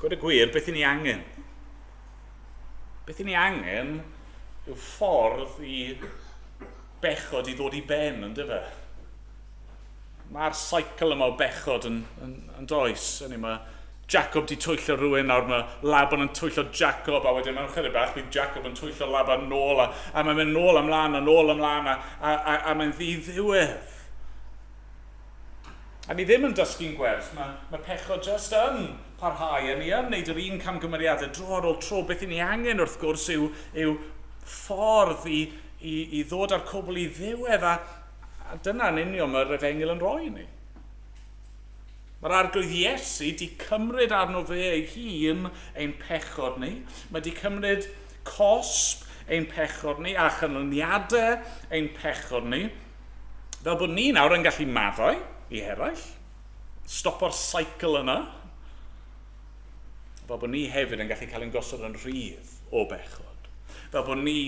Gwed y gwir, beth i ni angen? Beth i ni angen yw ffordd i bechod i ddod i ben, yn dyfe? Mae'r cycle yma o bechod yn, yn, yn does. Hynny, mae Jacob di twyllo rhywun, nawr mae Laban yn twyllo Jacob, a wedyn mewn chydig bach bydd Jacob yn twyllo Laban nôl, a, a mae'n mynd nôl ymlaen a nôl ymlaen, a, a, a, a mae'n ddi-ddiwedd. A ni ddim yn dysgu'n gwers, mae, mae pechod jyst yn parhau, a ni yn wneud yr un camgymeriadau dro ar ôl tro. Beth i ni angen wrth gwrs yw, yw ffordd i, i, i ddod â'r cwbl i ddiwedd, a, a dyna'n union mae'r efengyl yn rhoi i ni. Mae'r Arglwydd Iesu di cymryd arno fe ei hun ein pechod ni. Mae di cymryd cosb ein pechod ni a chynlyniadau ein pechod ni. Fel bod ni nawr yn gallu maddau i eraill, stopo'r cycle yna, fel bod ni hefyd yn gallu cael ein gosod yn rhydd o bechod. Fel bod ni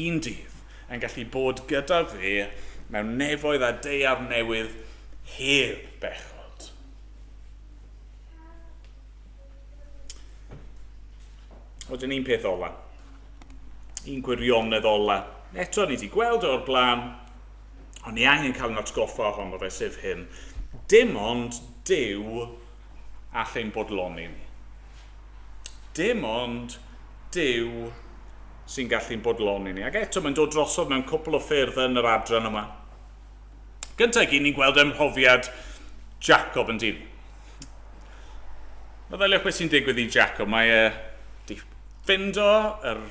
un dydd yn gallu bod gyda fe mewn nefoedd a daear newydd heb bechod. Wedyn un peth ola. Un gwirionedd ola. Eto, ni wedi gweld o'r blaen, ond ni angen cael yn atgoffa ohono fe, sef hyn. Dim ond Duw all ein bodloni ni. Dim ond Duw sy'n gallu'n bodloni ni. Ac eto, mae'n dod drosodd mewn cwpl o ffyrdd yn yr adran yma. Gyntaf i gyd, ni'n gweld ym mhrofiad Jacob yn dyn. Meddyliwch beth sy'n digwydd i Jacob. Mae e di ffindo yr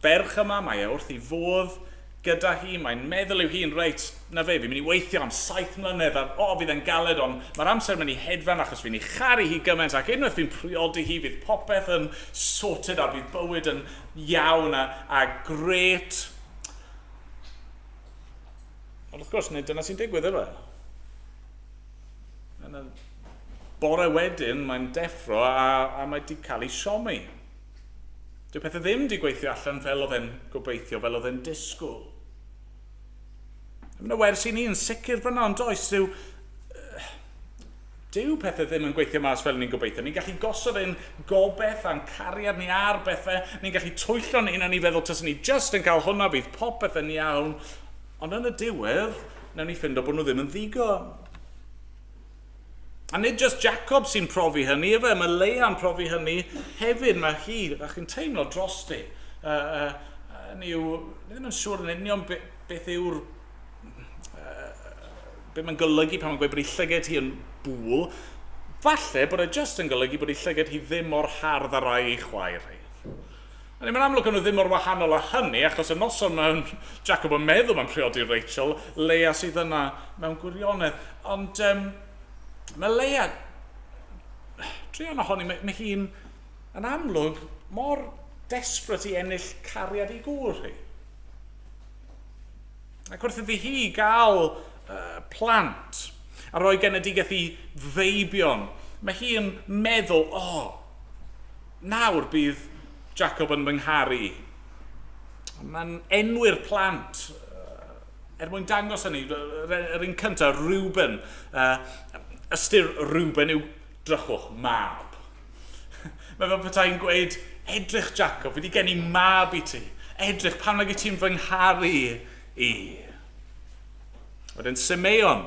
ferch yma, mae e wrth ei fodd gyda hi, mae'n meddwl i'w hun, reit, na fe, fi'n mynd i weithio am 7 mlynedd, a o, fydd e'n galed, ond mae'r amser yn mynd i hedfan achos fi'n ei charu hi gymaint, ac unwaith fi'n priodi hi, fydd popeth yn sorted a bydd bywyd yn iawn a, a grêt. Ond wrth gwrs, nid dyna sy'n digwydd, yw e? Yn y bore wedyn, mae'n deffro a, a mae wedi cael ei siomi. Dyw pethau ddim wedi gweithio allan fel oedd e'n gobeithio, fel oedd e'n disgwyl. Mae'n wers i ni yn sicr fyna, ond does, dyw, dyw pethau ddim yn gweithio mas fel ni'n gobeithio. Ni'n gallu gosod ein gobeith a'n cariad ni ar bethau, ni'n gallu twyllo ni hunan i feddwl taswn ni just yn cael hwnna, bydd popeth yn iawn. Ond yn y diwedd, wnawn ni ffindo bod nhw ddim yn ddigon. A nid just Jacob sy'n profi hynny, efe, mae Lea'n profi hynny hefyd. Mae hi, a chi'n teimlo drosti. Uh, uh, ni yw, ni ddim yn siŵr yn union be, beth yw'r... Uh, be mae'n golygu pan mae'n gweud bod ei llyged hi yn bŵl. Falle bod e just yn golygu bod ei llyged hi ddim mor hardd â rai ei chwaer hi. A mae'n amlwg o'n nhw ddim mor wahanol â hynny, achos y noson mae Jacob yn meddwl mae'n priodi Rachel, Leia sydd yna mewn gwirionedd. Ond um, mae Leia, druan ohoni, mae, mae hi'n yn amlwg mor desperate i ennill cariad ei gŵr hi. Ac wrth iddi hi gael uh, plant a rhoi genedigaeth i feibion, mae hi'n meddwl, o, oh, Nawr bydd Jacob yn fy ngharu i. Mae'n enwi'r plant er mwyn dangos hynny. Yr un cyntaf, Reuben. Ystyr Reuben yw drychwch, mab. Mae fel petai'n gweud, edrych Jacob, fi wedi geni mab i ti. Edrych, pam nag i ti'n fy ngharu i? Wedyn Simeon.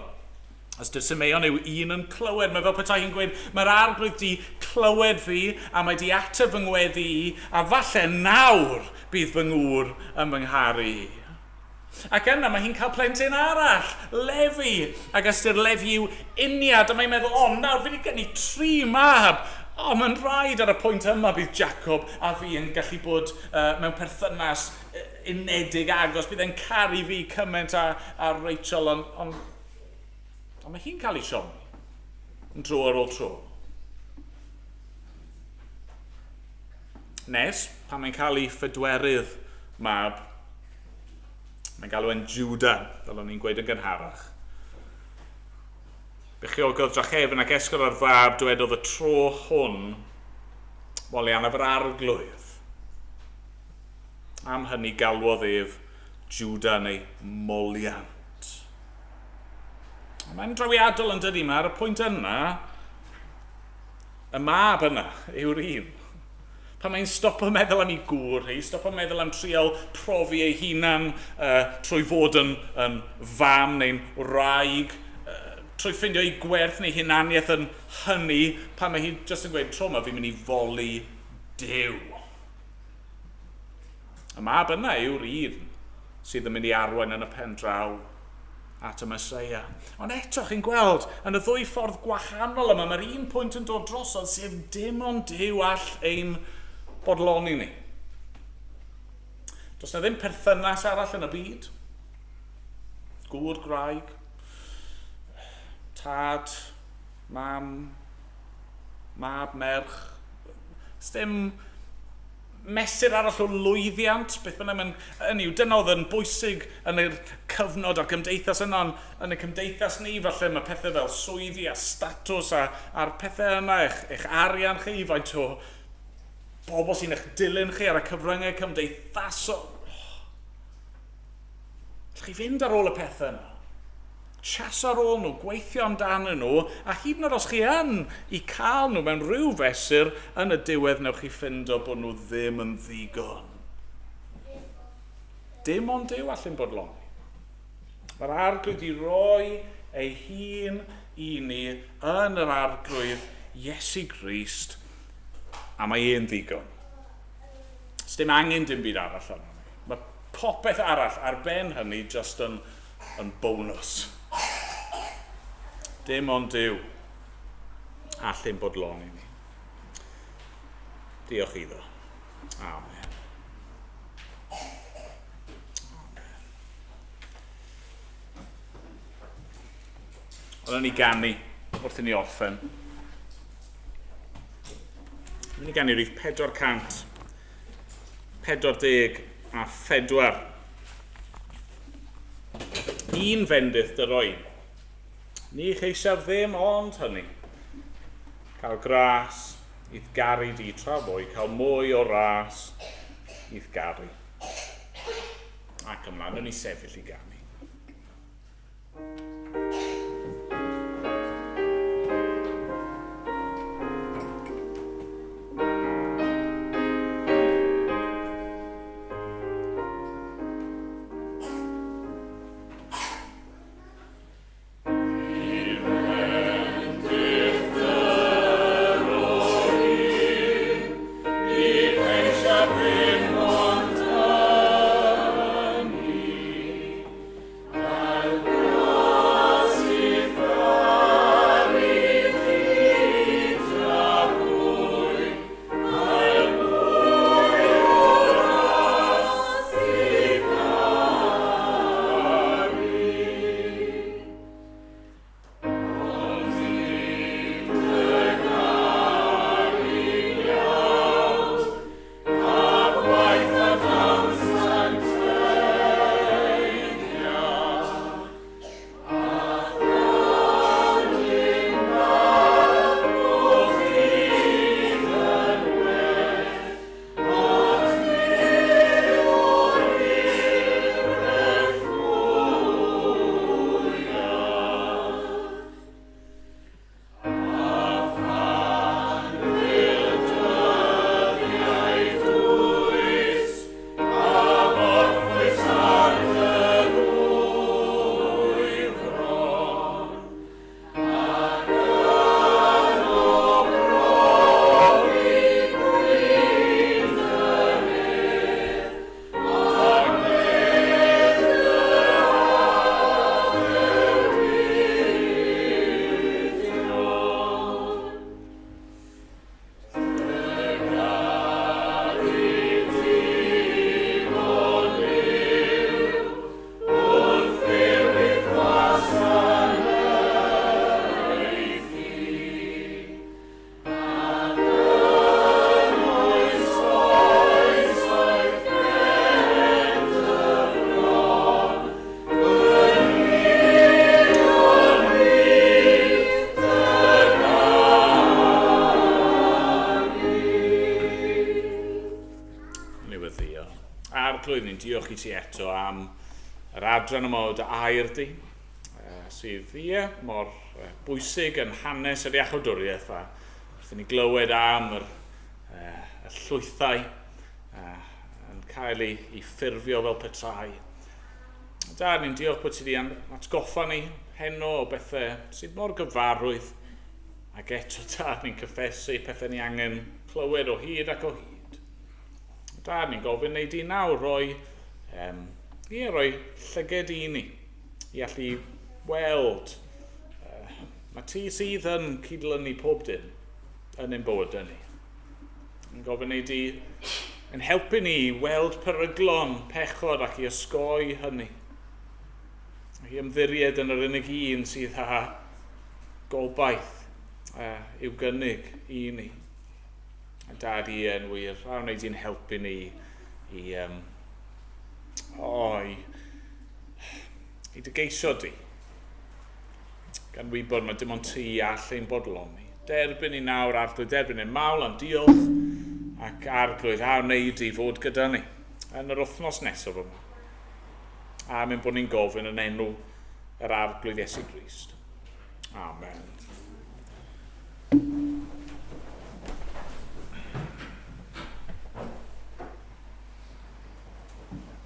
Ystyr Simeon yw un yn clywed. Mae fel petai hi'n gweud, mae'r arglwydd di clywed fi, a mae di ateb fy ngweddi i, a falle nawr bydd fy ngŵr yn fy ngharu i. Ac yna mae hi'n cael plentyn arall, Lefi. Ac ystyr Lefi yw uniad, a mae'n meddwl, o, nawr fi wedi geni tri mab. O, mae'n rhaid ar y pwynt yma bydd Jacob a fi yn gallu bod uh, mewn perthynas unedig agos. Bydd e'n caru fi cymaint â, â Rachel, ond on, ond mae hi'n cael ei siomi yn dro ar ôl tro. Nes, pan mae'n cael ei phedwerydd mab, mae'n galw e'n Judah, fel o'n i'n gweud yn gynharach. Beichiogodd drachefn ac esgor ar fab, dywedodd y tro hwn, moliannaf yr arglwydd. Am hynny galwodd ef Judah neu moliant. Mae'n drawiadol yn dydy, mae ar y pwynt yna, y mab yna yw'r un. Pan mae'n stopo meddwl am ei gŵr hi, stopo meddwl am trial profi ei hunan uh, trwy fod yn, yn fam neu'n wraig, uh, trwy ffindio ei gwerth neu hunaniaeth yn hynny, pan mae hi jyst yn gweud, tro yma fi'n mynd i foli Duw. Y mab yna yw'r un sydd yn mynd i arwain yn y pen draw at y Meseia. Ond eto, chi'n gweld, yn y ddwy ffordd gwahanol yma, mae'r un pwynt yn dod drosodd, sef dim ond Duw all ein bodloni ni. Does na ddim perthynas arall yn y byd. Gŵr, gwraig, tad, mam, mab, merch. Does dim mesur arall o lwyddiant, beth bynnag mae'n... Hynny yw, dyna oedd yn bwysig yn yr cyfnod a'r gymdeithas yna, ond yn y cymdeithas ni, falle mae pethau fel swyddi a statws a, a'r pethau yna, eich, eich arian chi, faint o bobl sy'n eich dilyn chi ar y cyfryngau cymdeithasol. Oh. Allwch chi fynd ar ôl y pethau yna. Chaso ar ôl nhw, gweithio amdanyn nhw, a hyd yn oed os chi yn i cael nhw mewn rhyw fesur, yn y diwedd newch chi ffindo bod nhw ddim yn ddigon. Dim ond Duw allu'n bodloni. Mae'r arglwydd i roi ei hun i ni yn yr arglwydd Iesu Grist, a mae e'n ddigon. Sdim angen dim byd arall arno ni. Mae popeth arall ar ben hynny just yn, yn bonus. Dim ond Duw all ein bodloni ni. Diolch iddo. Amen. Amen. Oedden ni ganu wrth i ni orffen. Mynd i ganu rhif 444. Un fendith dy roi. Ni cheisiaf ddim ond hynny. Cael gras i'th garu di tra fwy, cael mwy o ras i'th garu. Ac ymlaen yn ei sefyll i ganu. Arglwydd, ni'n diolch i ti eto am yr adran yma o dy air di, sydd, ie, mor bwysig yn hanes yr iachawdwriaeth a wrth i ni glywed am yr, y llwythau yn cael ei, ei ffurfio fel petai. Da, ni'n diolch bod ti wedi atgoffa ni heno o bethau sydd mor gyfarwydd ac eto da, ni'n cyffesu pethau ni angen clywed o hyd ac o hyd. Da, ni'n gofyn neu di nawr roi, um, ie, roi llyged i ni, i allu weld. Uh, mae ti sydd yn cydlynu pob dim yn ein bywydau ni. Yn gofyn ei di yn helpu ni i weld peryglon pechod ac i osgoi hynny. Ac i ymddiried yn yr unig un sydd â gobaith i'w gynnig i ni. A dad i yn wir, a wneud i'n helpu ni i, um, o, i, i dy geisio di. Gan wybod mae dim ond ti all ein bodloni. Derbyn ni nawr, Arglwydd, derbyn ein mawl a'n diolch, ac Arglwydd, a wneud i fod gyda ni yn yr wythnos nesaf yma. A mynd bod ni'n gofyn yn enw yr Arglwydd Iesu Grist. Amen.